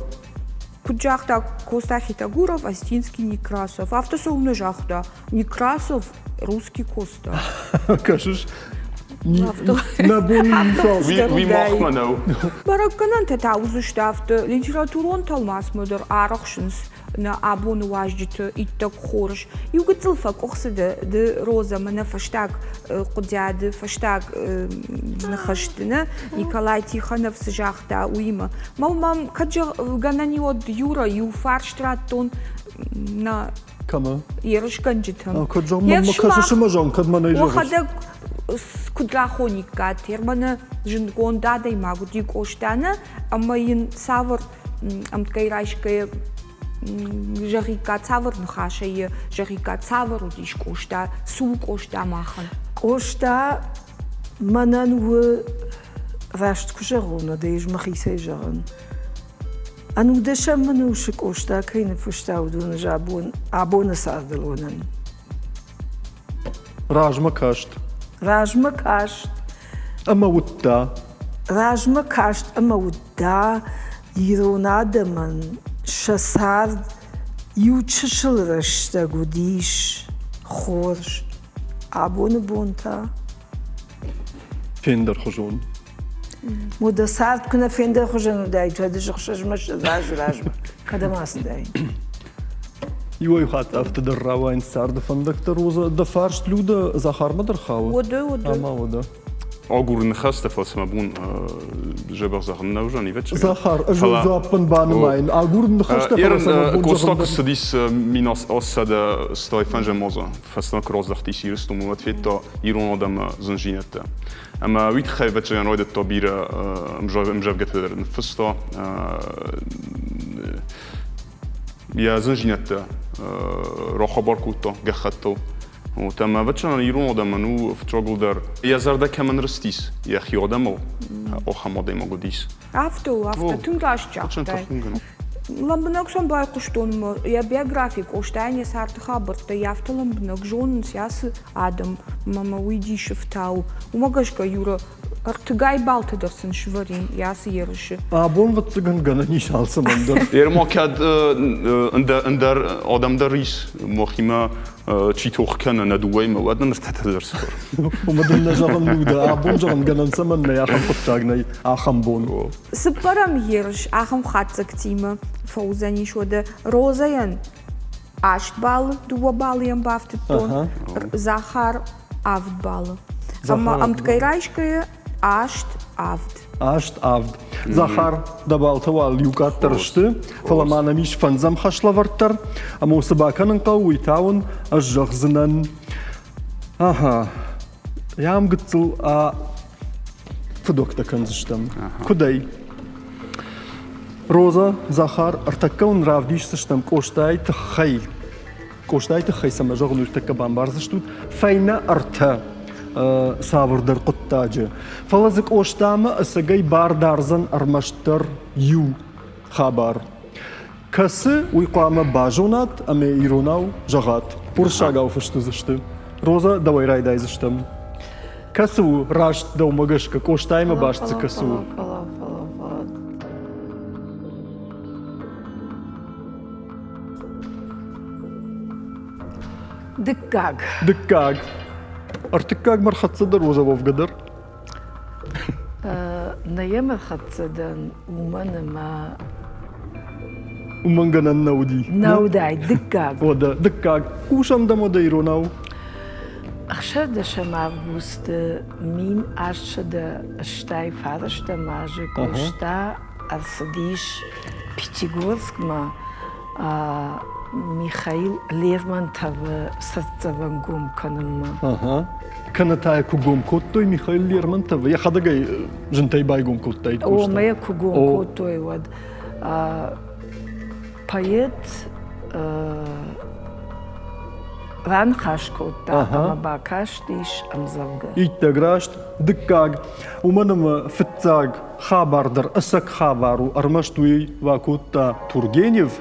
Куыд загъта Коста Хитагуров, Остинский Некрасов. Афтӕ цӕуылнӕ загъта? Некрасов русский Коста. Кӕсыс, нӕ бон Уый махмӕ нӕу. Бӕрӕггӕнӕнтӕ та уыдзысты афтӕ. Литературон тӕлмацмӕ дӕр арӕхсынц нӕ абоны уазджыты иттӕг хорз. Иу гыццыл фӕкъуыхцы ды, ды Роза, мӕнӕ фӕстаг хъуыдиады, фӕстаг ныхӕсты нӕ Николай Тихонов цы загъта, уыимӕ. Мӕу мӕм кӕд гӕнӕн уӕд Юра иу фарст радтон нӕ Кӕмӕ? Ерысгӕнджытӕм. Кӕд зӕгъ, мӕ кӕсыс ӕмӕ зӕгъ, кӕд мӕ нӕ зӕгъыс. Уӕхӕдӕг куыд рахониккат, Ерманы зындгонд адӕймаг уыди Къоста нӕ, ӕмӕ йын цавӕр ӕмткӕй райсгӕйӕ зӕгъиккат, цавӕр ныхасӕй йӕ зӕгъиккат, цавӕр уыдис Къоста, цы у Къоста махӕн? Къоста мӕнӕн у, раст куы зӕгъон, уӕд ӕй ӕз мӕхицӕй зӕгъын. Ӕнудӕсӕм ӕнусы Къоста кӕй ныффыста, уыдон ӕз абон, абоны цардыл уынын. Размӕ каст. Размӕ каст. Ӕмӕ уыдта. Размӕ каст ӕмӕ уыдта ирон адӕмӕн сӕ цард иу чысыл рӕстӕг уыдис хорз. Абоны бон та фендӕрхуызон. Уӕдӕ цард куы нӕ фендӕрхуызӕн уыдаид, уӕд ӕз ӕхсӕзмӕ азы размӕ кӕдӕм ацыдаин? Иуӕй хатт афтӕ дӕр рауайынц царды фӕндӕгтӕ, Роза. Дӕ фарст Людӕ Захармӕ дӕр хауы? Уӕдӕ, уӕдӕ. Ӕмӕ уӕдӕ. Агуры ныхӕстӕ, фӕлӕ цымӕ бон дзӕбӕх зӕгъын нӕ уыдзӕн, ивӕццӕгӕн. Захар, ӕз дзуаппӕн банымайын. Агурын ныхӕстӕ, фӕлӕ цӕмӕ бон Коста куы цыдис 1800 стай фӕнзӕм азы фӕстӕмӕ куы раздӕхтис Ирыстонмӕ, уӕд федта ирон адӕмы зындзинӕдтӕ. Ӕмӕ уый тыххӕй ӕвӕццӕгӕн райдыдта бирӕ ӕмдзӕвгӕтӕ дӕр ныффыста. Йӕ зындзинӕдтӕ рахабар кодта гӕххӕттыл. Вот, ӕмӕ ӕвӕццӕгӕн ирон адӕмӕн у фыццагыл дӕр йӕ зӕрдӕ кӕмӕн рыстис, йӕхи адӕмыл, ахӕм адӕймаг уыдис. Афтӕ у, афтӕ тынг раст загътай. Лӕмбынӕг сӕм байхъуыстон йӕ биографи Къостайӕн йӕ царды хабӕрттӕ йӕ афтӕ лӕмбынӕг зонынц ацы адӕм ӕмӕ уый дисы фтауы. Уымӕ гӕсгӕ Юра ӕртыгай балтӕ дӕр сын сывӕрин йӕ ацы ерысы. Абон ӕвӕццӕгӕн гӕнӕн ис алцӕмӕн дӕр. Ермо кӕд ӕндӕр адӕм дӕр ис, махимӕ чи тох кӕны нӕ дыууӕимӕ, уӕд нын ӕртӕтӕ дӕр сывӕр. Уымӕ дын нӕ зӕгъын Людӕ, абон зӕгъын гӕнӕн цӕмӕн нӕй, ахӕм хъуыддаг нӕй, ахӕм бон. Цыппӕрӕм ерыс ахӕм хатдзӕгтимӕ фӕуыдзӕнис уӕдӕ Розӕйӕн аст баллы, дыууӕ баллы йӕм бафтыдтон, Захар авд баллы. Ӕмӕ ӕмткӕй райсгӕйӕ аст авд. Аст авд. Захар, дӕ балтӕ уал иу къаддӕр сты, фӕлӕ ма нӕм ис фӕндзӕм хӕслӕвӕрд дӕр. Ӕмӕ цы бакӕнын хъӕуы, уый та уын ӕз зӕгъдзынӕн. Ага, ям гыццыл а фыдохтӕ кӕндзыстӕм. Куыдӕй? Роза, Захар, ӕртӕккӕ уын равдисдзыстӕм Къостайы тыххӕй. Къостайы тыххӕй цӕмӕ зӕгъын, ӕртӕккӕ бамбардзыстут. Фӕйнӕ ӕртӕ цавӕрдӕр хъуыддаджы. Фӕлӕ дзы Къостамӕ ӕцӕгӕй бар дардзӕн ӕрмӕстдӕр иу хабар. Кӕцы, уый хъуамӕ базонат ӕмӕ иронау зӕгъат. Уырыссагау фыст уыдзысты. Роза, дӕуӕй райдайдзыстӕм. Кӕцы у раст дӕумӕ гӕсгӕ, Къостаимӕ баст дзы кӕцы у? Дыккаг. Дыккаг. Ӕртыккаг ма рхӕццӕ дӕр Роза уӕвгӕ дӕр? Нӕ йӕм ӕрхӕццӕ дӕн, уымӕн ӕмӕ. Уымӕн гӕнӕн нӕ уыди. Нӕ уыдаид, дыккаг. Уӕдӕ, дыккаг. Хъусӕм дӕм уӕдӕ иронау. 16 августы 1889 азы Къоста ӕрцыдис Пятигорскмӕ Михаил Лермонтовы цыртдзӕвӕн гом кӕнынмӕ. Кӕнӕ та йӕ куы гом кодтой Михаил Лермонтовы, йӕхӕдӕг ӕй зынтӕй байгом кодтаид Къоста. Омӕ йӕ куы гом кодтой, уӕд поэт раныхас кодта ӕмӕ бакастис ӕмдзӕвгӕ. Иттӕг раст. Дыккаг, уымӕн ӕмӕ фыццаг хабар дӕр ӕцӕг хабар у, ӕрмӕст уый бакодта Тургенев,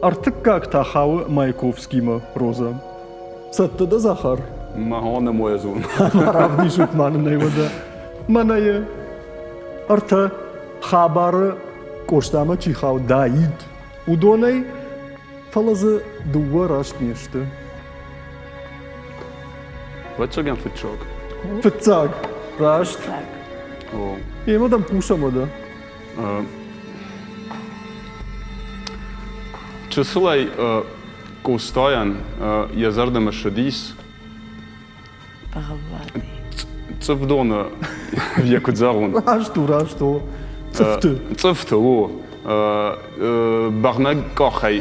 ӕртыккаг та хауы Маяковскимӕ, Роза. Цӕттӕ дӕ, Захар? Мӕ мой зон. Равдисут ма нын ӕй уӕдӕ. Мӕнӕ йӕ ӕртӕ хабары Къостамӕ чи хаудаид, уыдонӕй, фӕлӕ дзы дыууӕ раст не сты. Ӕвӕццӕгӕн фыццаг. Фыццаг, раст. Емӕ дӕм хъусӕм уӕдӕ. Чысылӕй Къостайӕн йӕ зӕрдӕмӕ ссыдис Цъыфдоны йӕ куыд зӕгъон? Раст у, раст у. Цъыфты. Цъыфты, о. Бӕгънӕг къахӕй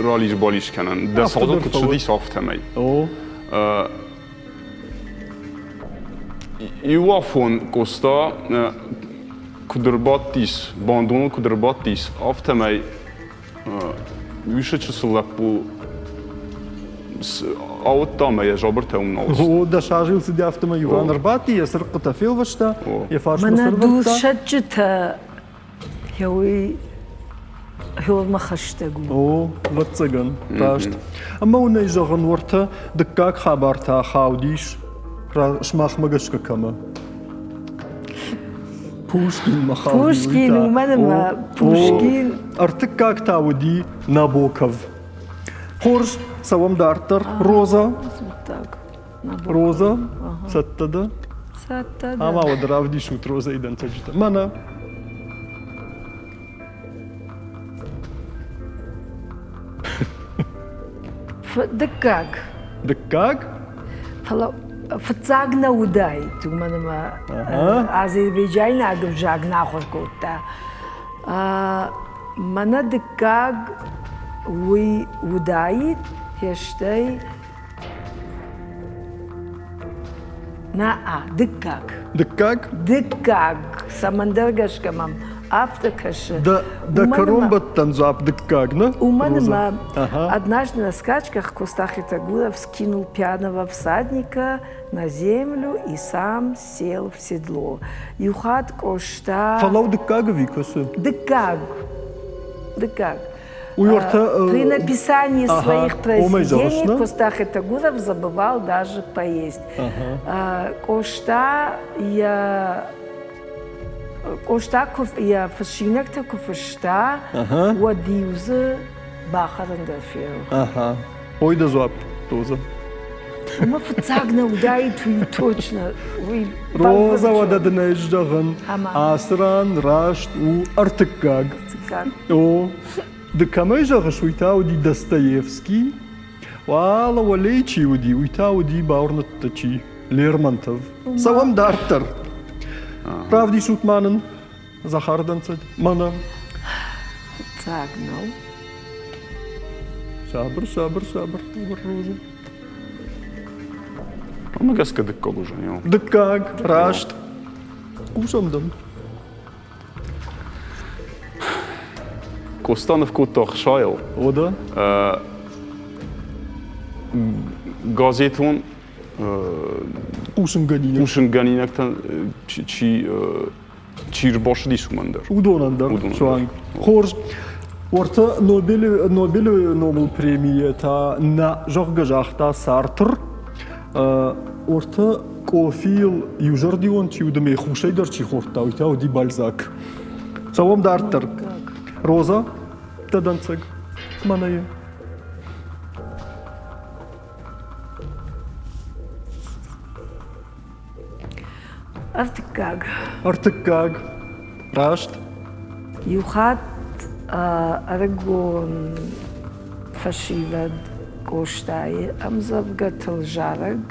рализ-бализ кӕнӕн. Дӕ садыл куыд цыдис, афтӕмӕй. Иу афон Къоста куыд ӕрбадтис, бандоныл куыд ӕрбадтис, афтӕмӕй Уьщы чысыл лӕппу ауыдта ӕмӕ йӕ жабыртӕ уым нал О, дӕ сажил цыди, афтӕмӕй Иван ӕрбадти, йӕ цырыхъхъытӕ фелвӕста, йӕ фарсмӕ Мӕнӕ сӕрвӕрдта. дурсӕтджытӕ уый хёрмӕ хӕстӕг у. О, ӕвӕццӕгӕн, раст. Ӕмӕ уын ӕй зӕгъын, уӕртӕ дыккаг хабар та хаудис сымахмӕ гӕсгӕ кӕмӕ? Пушкин махауди. Пушкин, уымӕн ӕмӕ Пушкин. Ӕртыккаг та уыди Набоков. Хорз, цӕуӕм дарддӕр. Роза. Роза, цӕттӕ дӕ? Цӕттӕ дӕ. Ӕмӕ уӕд равдисут Розӕйы дӕнцӕджытӕ. Мӕнӕ. Дыккаг. Дыккаг? Фӕлӕ фыццаг нӕ уыдаид, уымӕн ӕмӕ азербайджайнаг ӕвзаг нӕ ахуыр кодта. Мӕнӕ дыккаг уый уыдаид, стӕй Нӕ, дыккаг. Дыккаг? Дыккаг. Цӕмӕндӕр гӕсгӕ мӕм афтӕ кӕсы. Дӕ, дӕ кӕронбӕттӕн дзуапп дыккаг, нӕ? Уымӕн ӕмӕ однажды на скачках Коста Хитагуров скинул пьяного всадника на землю и сам сел в седло. Иу хатт Къоста... Фӕлӕу дыккаг ӕви кӕсы? Дыккаг. Дыккаг. Уый уӕртӕ При написании своих произведений Коста Хетагуров забывал даже поесть. Къоста йӕ Къоста куы йӕ фыссинӕгтӕ куы фыста, уӕд-иу дзы бахӕрын дӕр ферох. Ага. Ой, дӕ дзуапп, Роза. Уымӕ фыццаг нӕ уыдаид уый точно. Уый Роза, уӕдӕ дын ӕй зӕгъын, ацы ран раст у ӕртыккаг. Ӕртыккаг. О, ды кӕмӕй зӕгъыс, уый та уыди Достоевский. Уӕлӕ уӕлейы чи уыди, уый та уыди бауырныдта чи? Лермонтов. Цӕуӕм дарддӕр. Равдисут ма нын Захар дӕнцӕг. Мӕнӕ. Фыццаг нӕу. Сабыр, сабыр, сабыр, сабыр, Роза. Уымӕ гӕсгӕ дыккаг уызӕн. Дыккаг, раст. Хъусӕм дӕм. Къоста ныв кодта ӕхсайыл. О, да? Газетон хъусынгӕнинӕгтӕн чи чи рбацыдис, уымӕн дӕр. Уыдонӕн дӕр суанг. Хорз. Уӕртӕ Нобелы, Нобелы номыл премийӕ та нӕ, зӕгъгӕ, загъта Сартр. Уӕртӕ къофийыл иузӕрдион чи уыд ӕмӕ хусӕй дӕр чи хордта, уый та уыди Бальзак. Цӕуӕм дарддӕр. Роза, дӕ дӕнцӕг. Мӕнӕ йӕ. Ӕртыккаг. Ӕртыккаг. Раст. Иу хатт Ӕрыгон фӕсивӕд Къостайы ӕмдзӕвгӕтыл зарӕг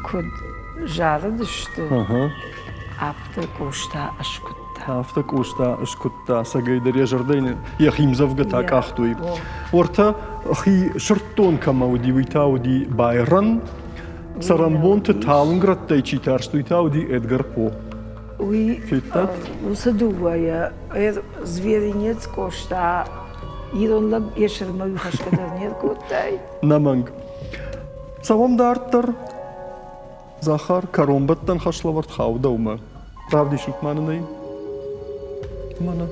куыд зарыдысты, афтӕ Къоста ӕскуыдта. Афтӕ Къоста ӕскуыдта, цӕгӕйдӕр йӕ зӕрдӕйы йӕхи ӕмдзӕвгӕтӕ къахтой. Уӕртӕ хи сырддон кӕмӕ уыди, уый та уыди Байрон. Цӕрӕнбонты талынг рӕттӕй чи тарст, уый та уыди Эдгар По. Уый Федтат? Уыцы дыууӕйӕ Зверинец Къоста ирон лӕг йӕ сӕрмӕ уый хӕсгӕ дӕр не ркодтаид. Нӕмӕнг. Цӕуӕм дарддӕр. Захар, кӕронбӕттӕн хӕслӕвӕрд хауы дӕумӕ. Равдисут ма нын ӕй. Мӕнӕ.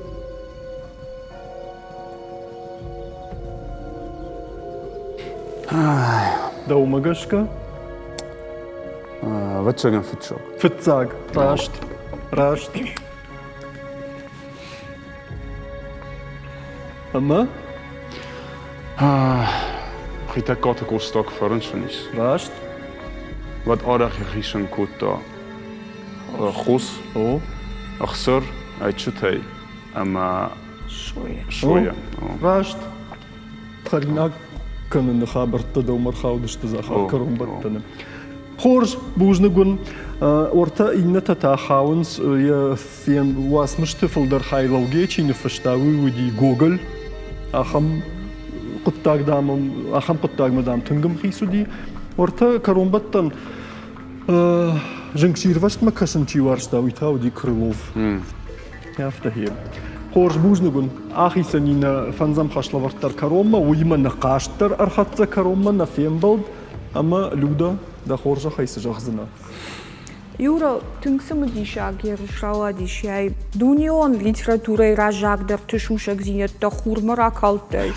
Дӕумӕ гӕсгӕ? Ӕвӕццӕгӕн фыццаг. Фыццаг, раст, раст. Ӕмӕ? Хетӕгкаты Къоста куы фӕрынчын ис. Раст. Уӕд арӕх йӕхицӕн кодта хос, ӕхсыр, ӕйчытӕй ӕмӕ сойӕ. Сойӕ. Раст. Хӕринаг кӕныны хабӕрттӕ дӕумӕ рхаудысты Захар кӕронбӕттӕны. Хорз, бузныг уын. Ортӕ иннӕтӕ та хауынц йӕ уацмысты фылдӕр хай лӕугӕ чи ныффыста, уый уыди Гоголь. Ахӕм хъуыддаг, дам, ахӕм хъуыддагмӕ, дам, тынг ӕмхиц уыди. Ортӕ кӕронбӕттӕн зынгсирвӕзтмӕ кӕсын чи уарзта, уый та уыди Крылов. Афтӕ гье. Хорз, бузныг уын. Ахицӕн и нӕ фӕндзӕм хӕслӕвӕрд дӕр кӕронмӕ, уыимӕ нӕ хъазт дӕр ӕрхӕццӕ кӕронмӕ, нӕ фембӕлд. Ӕмӕ, Люда, дӕ хорзӕхӕй цы зӕгъдзынӕ? Юра, тынг цымыдисаг ерыс рауадис ай. Дунеон литературӕйы раззагдӕрты сусӕгдзинӕдтӕ хурмӕ ракалдтай.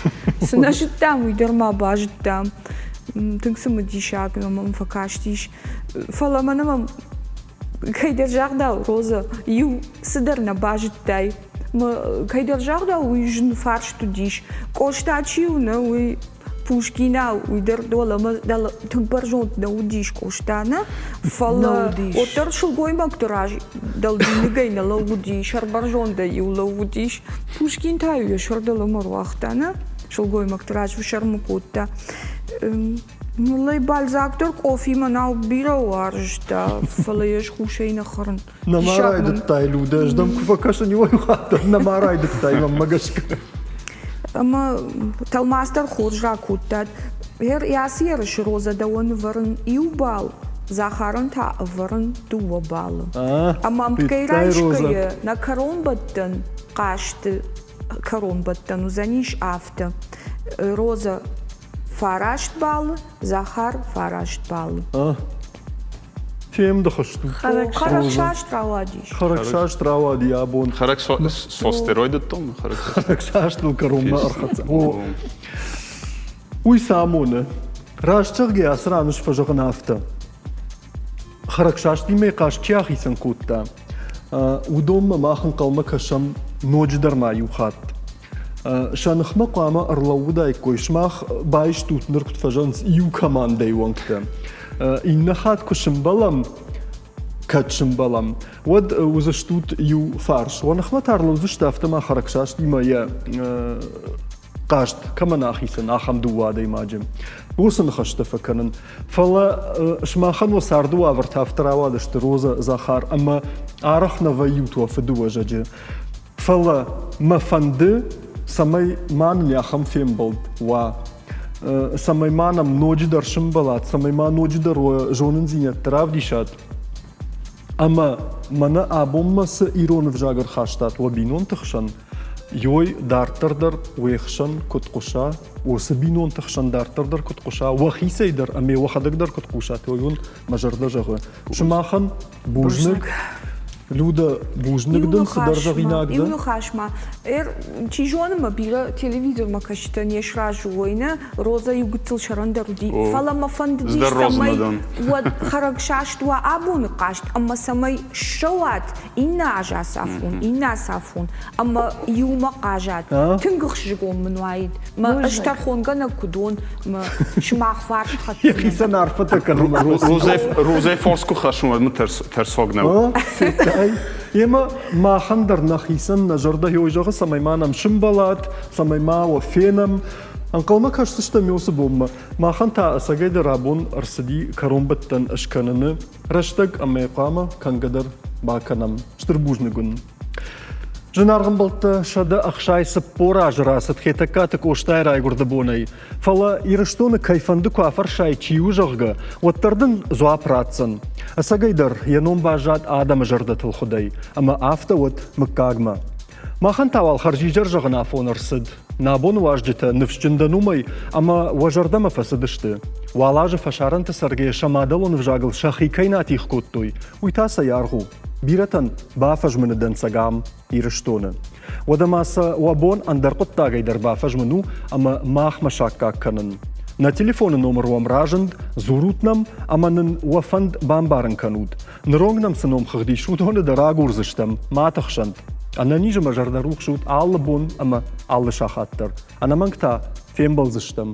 Цы нӕ зыдтам, уый дӕр ма базыдтам. Тынг цымыдисаг мӕм фӕкастис. Фӕлӕ мӕнӕ мӕм кӕйдӕр загъдау, Роза, иу цыдӕр нӕ базыдтай. Кӕйдӕр загъдау, уый зын фарст уыдис. Къоста чи у, нӕ, уый Пушкинау, уый дӕр уӕлӕмӕ тынг бӕрзонд нӕ уыдис Къоста, нӕ, фӕлӕ уӕддӕр сылгоймӕгты раз дӕлдзиныгӕй нӕ лӕууыди, сӕрбӕрзондӕй-иу лӕууыдис. Пушкин та-иу йӕ сӕр дӕлӕмӕ руагъта, нӕ, сылгоймӕгты раз фсӕрмы кодта. Муллай Бальзак дӕр къофимӕ нал бирӕ уарзта, фӕлӕ йӕ схусӕй нӕ хӕрын. Нӕма райдыдтай, Людӕ, ӕз дӕм куы фӕкӕсын иуӕй хатт, нӕма райдыдтай мӕнмӕ гӕсгӕ. Ӕмӕ тӕлмац дӕр хорз ракодтат. Ацы ерысы Розӕ дӕуӕн ӕвӕрын иу балл, Захарӕн та ӕвӕрын дыууӕ баллы. Ӕмӕ ӕмткӕй райсгӕйӕ нӕ кӕронбӕттӕн хъазты кӕронбӕттӕн уыдзӕнис афтӕ. Розӕ Фараст баллы, Захар фараст баллы. Фемдых стут. Хӕрӕгсаст рауадис. Хӕрӕгсаст рауади абон. Хӕрӕгсостероидыдтон? Хӕрӕгсастыл кӕронмӕ ӕрхӕццӕ. Уый цы амоны? Раст зӕгъгӕ, ацы ран ӕз фӕзӕгъын афтӕ. Хӕрӕгсастимӕ хъазт чи ахицӕн кодта, уыдонмӕ мах ӕнхъӕлмӕ кӕсӕм ноджыдӕр ма иу хатт. Сӕ ныхмӕ хъуамӕ ӕрлӕууыдаиккой, сымах байстут ныр куыд фӕзӕгъынц, иу командӕйы уӕнгтӕ. Иннӕ хатт куы сымбӕлӕм, кӕд сымбӕлӕм, уӕд уыдзыстут иу фарс. Уӕ ныхмӕ та ӕрлӕудзысты афтӕ ма хӕрӕгсастимӕ йӕ хъазт кӕмӕн ахицӕн, ахӕм дыууӕ адӕймаджы. Уыцы ныхӕстӕ фӕкӕнын. Фӕлӕ сымахӕн уӕ царды уавӕртӕ афтӕ рауадысты Роза, Захар ӕмӕ арӕх нӕ вӕййут уӕ фыдыуӕзӕджы. Фӕлӕ мӕ фӕнды, цӕмӕй ма нын ахӕм фембӕлд уа, цӕмӕй ма нӕм ноджыдӕр сымбӕлат, цӕмӕй ма ноджыдӕр уӕ зонындзинӕдтӕ равдисат. Ӕмӕ мӕнӕ абонмӕ цы ирон ӕвзаг ӕрхастат уӕ бинонты хсӕн, йой дарддӕр дӕр уе хсӕн куыд хъуыса, уыцы бинонты хсӕн дарддӕр дӕр куыд хъуыса, уӕхицӕй дӕр ӕмӕ уӕхӕдӕг дӕр куыд хъусат, уый уын мӕ зӕрдӕ зӕгъы. Сымахӕн бузныг. Люда, бузныг дын, цыдӕр зӕгъинаг дӕ? Иу ныхас ма. Чи зоны мӕ бирӕ телевизормӕ кӕсджытӕ не сразы уой, нӕ? Роза иу гыццыл сӕрӕндӕр уыди. Фӕлӕ мӕ фӕндыдис, цӕмӕй уӕд хӕрӕгсаст уа абоны хъазт ӕмӕ цӕмӕй ссӕуат иннӕ аз ацафон, иннӕ ацафон ӕмӕ иумӕ хъазат. Тынг ӕхсызгон мын уаид. Мӕ ӕз тӕрхонгӕнӕг куыд уон, мӕ сымах фарс хӕцдзынӕн. Йӕхицӕн арфӕтӕ кӕнын. Розӕ фос куы хӕссын, уӕд мын тӕрсог нӕу. ӕй. Емӕ махӕн дӕр нӕхицӕн нӕ зӕрдӕ ёй зӕгъы, цӕмӕй ма нӕм сымбӕлат, цӕмӕй ма уӕ фенӕм. Ӕнхъӕлмӕ кӕсдзыстӕм уыцы бонмӕ. Махӕн та ӕцӕгӕйдӕр абон ӕрцыди кӕронбӕттӕн скӕныны рӕстӕг ӕмӕ хъуамӕ кӕнгӕ дӕр бакӕнӕм. Стыр бузныг уын. Зынаргъ ӕмбӕлттӕ, 164 азы рацыд Хетӕгкаты Къостайы райгуырды бонӕй. Фӕлӕ Ирыстоны кӕй фӕнды куы афӕрсай, чи у, зӕгъгӕ, уӕддӕр дын дзуапп ратдзӕн. Ӕцӕгӕйдӕр, йӕ ном баззад адӕмы зӕрдӕтыл хуыдӕй, ӕмӕ афтӕ уӕд мыггагмӕ. Махӕн та уал хӕрзизӕр зӕгъын афон ӕрцыд. Нӕ абоны уазджытӕ ныфсджын дӕн уымӕй, ӕмӕ уӕ зӕрдӕмӕ фӕцыдысты. Уал азы фӕсарӕнты цӕргӕйӕ сӕ мадӕлон ӕвзагыл сӕхи кӕй нӕ тигъ кодтой, уый та цӕй аргъ у? Бирӕтӕн бафӕзмыны дӕнцӕг ам, Ирыстоны. Уӕдӕ ма сӕ уӕ бон ӕндӕр хъуыддагӕй дӕр бафӕзмын у ӕмӕ махмӕ саккаг кӕнын. Нӕ телефоны номыр уӕм разынд, дзурут нӕм ӕмӕ нын уӕ фӕнд бамбарын кӕнут. Ныронг нӕм цы номхыгъд ис, уыдоны дӕр агурдзыстӕм, ма тыхсӕнт. Ӕнӕниз ӕмӕ зӕрдӕрухс ут алы бон ӕмӕ алы сахат дӕр. Ӕнӕмӕнг та фембӕлдзыстӕм.